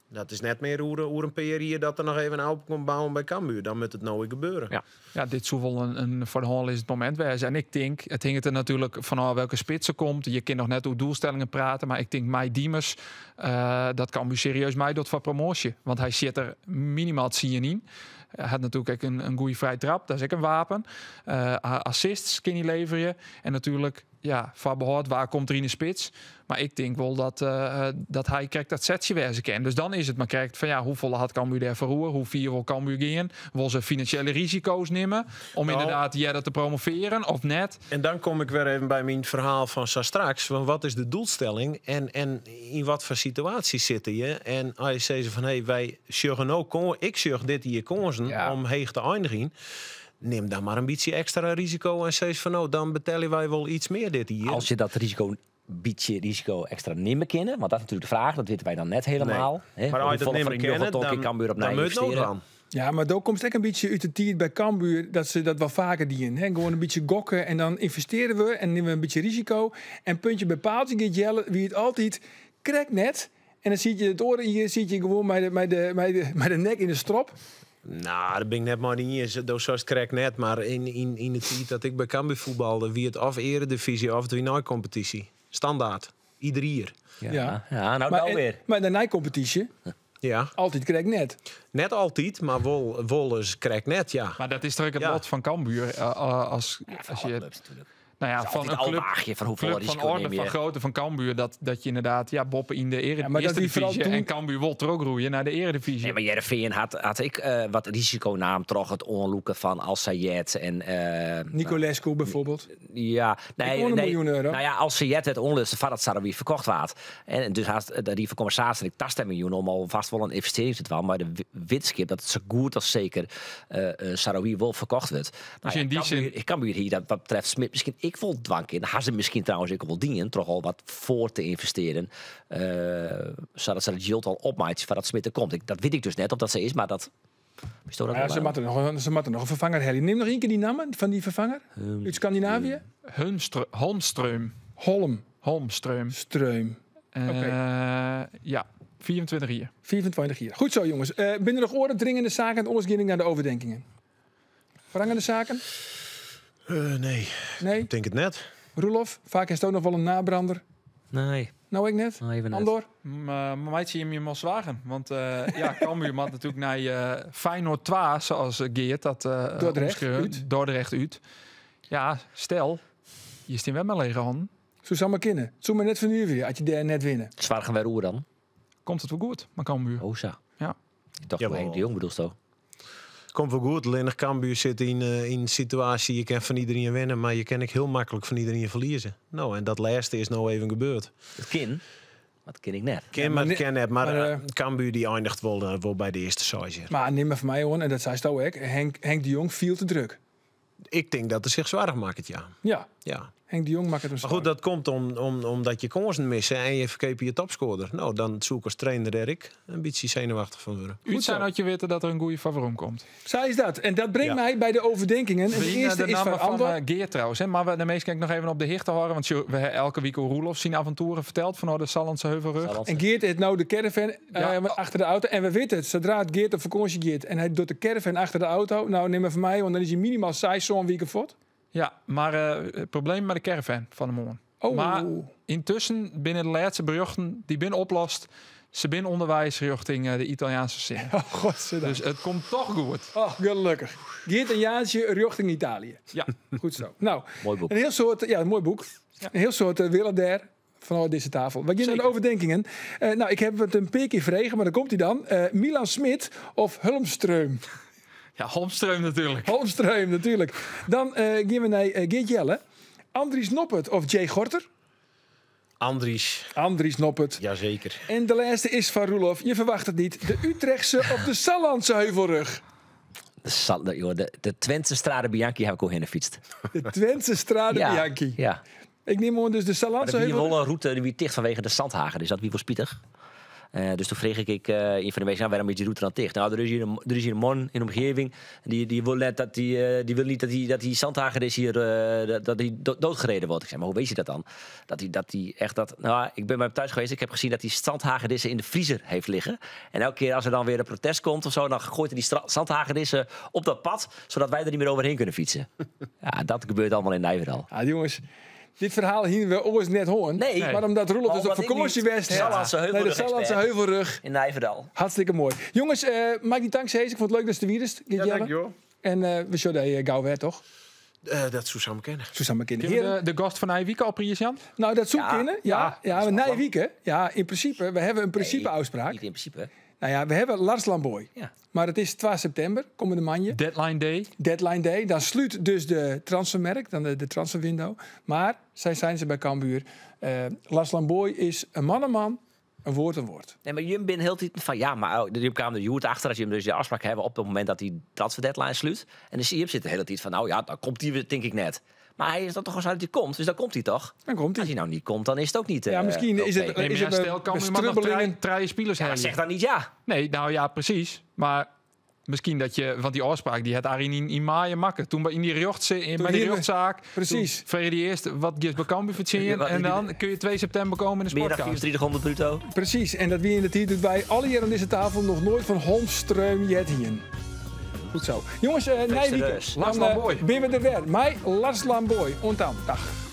Speaker 5: Dat is net meer hoe een PR hier dat er nog even een op komt bouwen bij Cambuur. Dan moet het nou gebeuren.
Speaker 6: Ja.
Speaker 2: Ja, dit zou wel een voor de hand is het moment wezen. En ik denk, het hing er natuurlijk vanaf welke spitsen komt. Je kunt nog net over doelstellingen praten. Maar ik denk, Mai Diemers, dat Cambuur serieus mij doet voor promotie. Want hij zit er minimaal het zien in. Hij had natuurlijk ook een goede vrije trap. Dat is ook een wapen. Assists kan hij leveren. En natuurlijk, ja, van behoud, waar komt er in de spits? Maar ik denk wel dat hij krijgt dat setje weer eens kan. Dus dan is het maar krijgt van ja, hoeveel had Cambuur daar verroer? Hoe vier wil Cambuur gaan? Wil ze financiële risico's nemen om inderdaad jij dat te promoveren of net?
Speaker 5: En dan kom ik weer even bij mijn verhaal van zo straks. Want wat is de doelstelling en in wat voor situatie zitten je? En als je zegt van hey, wij zorgen ook, ik zorg dit hier kansen om heeg te eindigen. Neem dan maar een beetje extra risico en zeg van nou, dan betalen wij wel iets meer dit hier.
Speaker 6: Als je dat risico, beetje risico extra nemen kennen, want dat is natuurlijk de vraag, dat weten wij dan net helemaal.
Speaker 5: Nee.
Speaker 6: Hè?
Speaker 5: Maar als je dat
Speaker 6: Hoeveel
Speaker 5: nemen
Speaker 6: van die
Speaker 5: kennen,
Speaker 6: Jocheton
Speaker 5: dan
Speaker 6: Cambuur op
Speaker 5: dan
Speaker 6: naar
Speaker 5: moet het ook
Speaker 6: investeren.
Speaker 5: dan.
Speaker 1: Ja, maar dan komt het ook een beetje uit de tijd bij Cambuur dat ze dat wel vaker dienen. Hè? Gewoon een beetje gokken en dan investeren we en nemen we een beetje risico. En puntje bij paaltje gaat jellen, wie het altijd krekt net. En dan zie je het oren hier, zie je gewoon bij de nek in de strop.
Speaker 5: Nou, dat ben ik net maar niet eens. Dat zoals het krekt net, maar in de tijd dat ik bij Cambuur voetbalde, wie het of Eredivisie of de competitie. Standaard. Ieder jaar.
Speaker 6: Ja,
Speaker 1: Ja.
Speaker 6: ja. nou,
Speaker 1: Maar,
Speaker 6: nou
Speaker 1: en-
Speaker 6: weer.
Speaker 1: maar de nijcompetitie, altijd krekt net.
Speaker 5: Net altijd, maar wel eens krekt net, ja.
Speaker 2: Maar dat is toch ook het lot van Cambuur als
Speaker 6: alle
Speaker 2: je
Speaker 6: clubs natuurlijk.
Speaker 2: Nou ja,
Speaker 6: Het is
Speaker 2: van
Speaker 6: altijd
Speaker 2: een
Speaker 6: al
Speaker 2: club,
Speaker 6: waagje van hoeveel
Speaker 2: club van
Speaker 6: risico
Speaker 2: orde
Speaker 6: neem je.
Speaker 2: van grootte van Cambuur, dat je inderdaad, ja, Boppen in de
Speaker 1: Ja, maar dat
Speaker 2: eerste
Speaker 1: die vooral
Speaker 2: divisie
Speaker 1: toen
Speaker 2: en Cambuur wil terug roeien naar de eredivisie.
Speaker 6: Nee, maar Heerenveen had ik wat risiconaam toch het onloeken van Al-Sayed en
Speaker 1: Nicolescu bijvoorbeeld.
Speaker 6: Ja, nee,
Speaker 1: Ik hoor een
Speaker 6: nee.
Speaker 1: miljoen euro.
Speaker 6: Nou ja, Al-Sayed het onlust van dat Sarawi verkocht waard. En dus had de die van compensatie, ik tast een miljoen om alvast wel een investering te doen. Maar de wetenschap dat het zo goed als zeker Sarawi wel verkocht werd. Nou
Speaker 2: Dus in
Speaker 6: ja,
Speaker 2: die
Speaker 6: Cambuur,
Speaker 2: zin
Speaker 6: ik kan hier dat wat betreft Smit misschien ik vol dwang in. Had ze misschien trouwens ik wel dienen, toch al wat voor te investeren. Zodat ze het geld al opmaait van dat Smit er komt. Dat weet ik dus net of dat ze is, maar dat. Is dat
Speaker 1: Ja,
Speaker 6: wel?
Speaker 1: ze moeten nog een vervanger hebben. Neem nog één keer die namen van die vervanger uit Scandinavië.
Speaker 2: Holmström.
Speaker 1: Holm.
Speaker 2: Holmström.
Speaker 1: Streum. Oké.
Speaker 2: Ja, 24 hier.
Speaker 1: 24 hier. Goed zo, jongens. Binnen nog oren dringende zaken en oorloging naar de overdenkingen. Verhangende zaken?
Speaker 5: Nee.
Speaker 1: Nee?
Speaker 5: Ik denk het net.
Speaker 1: Roelof, vaak is het ook nog wel een nabrander.
Speaker 6: Nee.
Speaker 1: Nou ik net.
Speaker 6: Nee, even net.
Speaker 1: Andor?
Speaker 2: Meitsje jim je mal soargen. Want ja, Cambuur moet natuurlijk naar Feyenoord 2, zoals Geert dat
Speaker 1: Dordrecht
Speaker 2: omschreef.
Speaker 1: uit.
Speaker 2: Dordrecht uit. Ja, stel, je staat wel met lege handen.
Speaker 1: Zo zou maar kennen. Zo maar net van nu weer, als je daar net winnen.
Speaker 6: Zwaar gaan wij roer dan.
Speaker 2: Komt het wel goed, maar Cambuur.
Speaker 6: Oh, zo.
Speaker 2: Ja.
Speaker 6: Ik dacht,
Speaker 5: Jawel.
Speaker 6: Henk de Jong bedoelt zo.
Speaker 5: Komt wel goed. Alleen Cambuur zit in een situatie, je kan van iedereen winnen, maar je kan ik heel makkelijk van iedereen verliezen. Nou, en dat laatste is nou even gebeurd.
Speaker 6: Het kin, maar dat ken ik net.
Speaker 5: Ken, maar
Speaker 1: maar
Speaker 5: het ken net, maar,
Speaker 1: maar,
Speaker 5: Cambuur die eindigt wel bij de eerste size.
Speaker 1: Maar neem maar van mij hoor, en dat zei Sto ook, Henk de Jong viel te druk.
Speaker 5: Ik denk dat er zich zwaar maakt, ja.
Speaker 1: Ja.
Speaker 5: Ja.
Speaker 1: Henk de Jong maakt het hem
Speaker 5: Maar goed, dat komt omdat je kansen missen en je verkeep je topscorer. Nou, dan zoek als trainer Erik een beetje zenuwachtig van worden.
Speaker 2: Uit zijn dat je weet dat er een goede favoriet komt.
Speaker 1: Zij is dat. En dat brengt
Speaker 5: Ja.
Speaker 1: mij bij de overdenkingen. En de
Speaker 2: We zien,
Speaker 1: eerste
Speaker 2: de
Speaker 1: is van
Speaker 2: namen van
Speaker 1: Andor.
Speaker 2: Geert trouwens. Hè? Maar we, de meeste kan ik nog even op de hichte horen. Want we hebben elke week Roelof zien avonturen verteld van de Sallandse Heuvelrug.
Speaker 6: Sallandse.
Speaker 1: En Geert heeft nou de caravan
Speaker 2: Ja.
Speaker 1: achter de auto. En we weten het, zodra het Geert op vakantie gaat en hij doet de caravan achter de auto. Nou, neem maar van mij, want dan is hij minimaal 6 zo'n week voort.
Speaker 2: Ja, maar het probleem met de caravan van de morgen.
Speaker 1: Oh.
Speaker 2: Maar intussen binnen de laatste berichten die binnen oplost, ze binnen onderwijs richting de Italiaanse zin.
Speaker 1: Oh, godzijdank.
Speaker 2: Dus het komt toch goed.
Speaker 1: Oh, gelukkig. Geert en Jaantje richting Italië.
Speaker 2: Ja.
Speaker 1: Goed zo. Nou,
Speaker 6: Mooi boek.
Speaker 1: Een heel soort, ja, een mooi boek. Een heel soort willen daar van deze tafel. We gaan naar de overdenkingen. Nou, ik heb het een paar keer vregen, maar dan komt hij dan. Milan Smit of Hulmström?
Speaker 2: Ja, Holmström natuurlijk.
Speaker 1: Holmström, natuurlijk. Dan gaan we naar Geert Jelle. Andries Noppert of Jay Gorter?
Speaker 5: Andries.
Speaker 1: Andries Noppert.
Speaker 5: Jazeker.
Speaker 1: En de laatste is van Roelof. Je verwacht het niet. De Utrechtse of de Sallandse Heuvelrug?
Speaker 6: De Twentse Strade Bianchi heb ik al heen gefietst.
Speaker 1: De Twentse Strade Bianchi.
Speaker 6: Ja.
Speaker 1: Ik neem gewoon dus de Sallandse
Speaker 6: Maar de
Speaker 1: Heuvelrug.
Speaker 6: een route die wie dicht vanwege de Zandhagen. Dus dat wie wel spietig. Dus toen vroeg ik een van de mensen, nou, waarom is die route dan dicht? Nou, er is hier een man in de omgeving. Die wil net dat die, die wil niet dat die zandhager is hier, dat die doodgereden wordt. Ik zei, maar hoe weet je dat dan? Dat die echt dat. Nou, ik ben bij hem thuis geweest. Ik heb gezien dat die zandhagedissen in de vriezer heeft liggen. En elke keer als er dan weer een protest komt of zo, dan gooit hij die zandhagedissen op dat pad, zodat wij er niet meer overheen kunnen fietsen. Ja, dat gebeurt allemaal in Nijverdal.
Speaker 1: Ja, jongens. Dit verhaal hier we ooit net horen.
Speaker 6: Nee.
Speaker 1: Maar omdat Roelof
Speaker 6: Maar
Speaker 1: dus op
Speaker 6: omdat ik
Speaker 1: vakantie
Speaker 6: niet
Speaker 1: was.
Speaker 6: Sallandse
Speaker 1: Nee, de
Speaker 6: Heuvelrug
Speaker 1: Sallandse
Speaker 6: expert.
Speaker 1: Heuvelrug.
Speaker 6: In Nijverdal.
Speaker 1: Hartstikke mooi. Jongens, maak die tanks hees. Ik vond het leuk dat ze er weer is.
Speaker 7: Ja, dank je wel.
Speaker 1: En we zullen je gauw weer, toch?
Speaker 5: Dat zou samen kennen.
Speaker 1: Susanne kennen.
Speaker 2: Kunnen we
Speaker 1: Heren,
Speaker 2: de gast van Nijwieke al, Prius Jan?
Speaker 1: nou, dat zou
Speaker 6: Ja.
Speaker 1: kennen. Ja, ja,
Speaker 6: dat is
Speaker 1: maar
Speaker 6: wel
Speaker 1: Nijwieke. Ja, in principe. We hebben een principe-afspraak.
Speaker 6: Niet in principe.
Speaker 1: Nou ja, we hebben Lars Lamboy.
Speaker 6: Ja.
Speaker 1: Maar het is 12 september, komende manje.
Speaker 2: Deadline day.
Speaker 1: Deadline day. Dan sluit dus de transfermerk, dan de transferwindow. Maar zij zijn ze bij Cambuur. Lars Lamboy is een mannenman, een woord een woord.
Speaker 6: Nee, maar Jim bin heel tijd van ja, maar oh, de kwam de Joert achter als je hem dus de afspraak hebben op het moment dat die transfer deadline sluit. En de Jim zit de hele tijd van nou ja, dan komt hij denk ik net. Maar hij is dan toch gewoon dat hij komt, dus dan komt hij toch?
Speaker 1: Dan komt
Speaker 6: Als
Speaker 1: hij.
Speaker 6: hij nou niet komt, dan is het ook niet.
Speaker 1: Ja, misschien is het-
Speaker 6: oké.
Speaker 2: Nee, maar
Speaker 1: Is
Speaker 2: ja,
Speaker 1: het
Speaker 2: stel, kan iemand nog
Speaker 1: bestrubbelingen?
Speaker 2: drie spelers
Speaker 6: Ja, maar
Speaker 2: hebben.
Speaker 6: zeg dan niet ja.
Speaker 2: Nee, nou ja, precies. Maar misschien dat je... Want die afspraak die had Arjen in maaien makken. Toen bij in die rechtse, in, bij die
Speaker 1: hier-
Speaker 2: rechtszaak.
Speaker 1: Precies.
Speaker 2: Toen vreeg je die eerst wat Gis bij Cambuur verdienen.
Speaker 6: Ja, wat-
Speaker 2: En dan kun je 2 september komen in de
Speaker 6: Meer dan
Speaker 2: sportcast.
Speaker 6: 3400 bruto.
Speaker 1: Precies. En dat wie in de tijd doet wij alle hier aan deze tafel nog nooit van Holmström Jettien. Goed zo. Jongens, Nijwieke.
Speaker 6: Serieus.
Speaker 2: Lars
Speaker 1: Dan,
Speaker 2: Lamboy.
Speaker 1: Ben we er weer. Mij, Lars Lamboy. Ontan. Dag.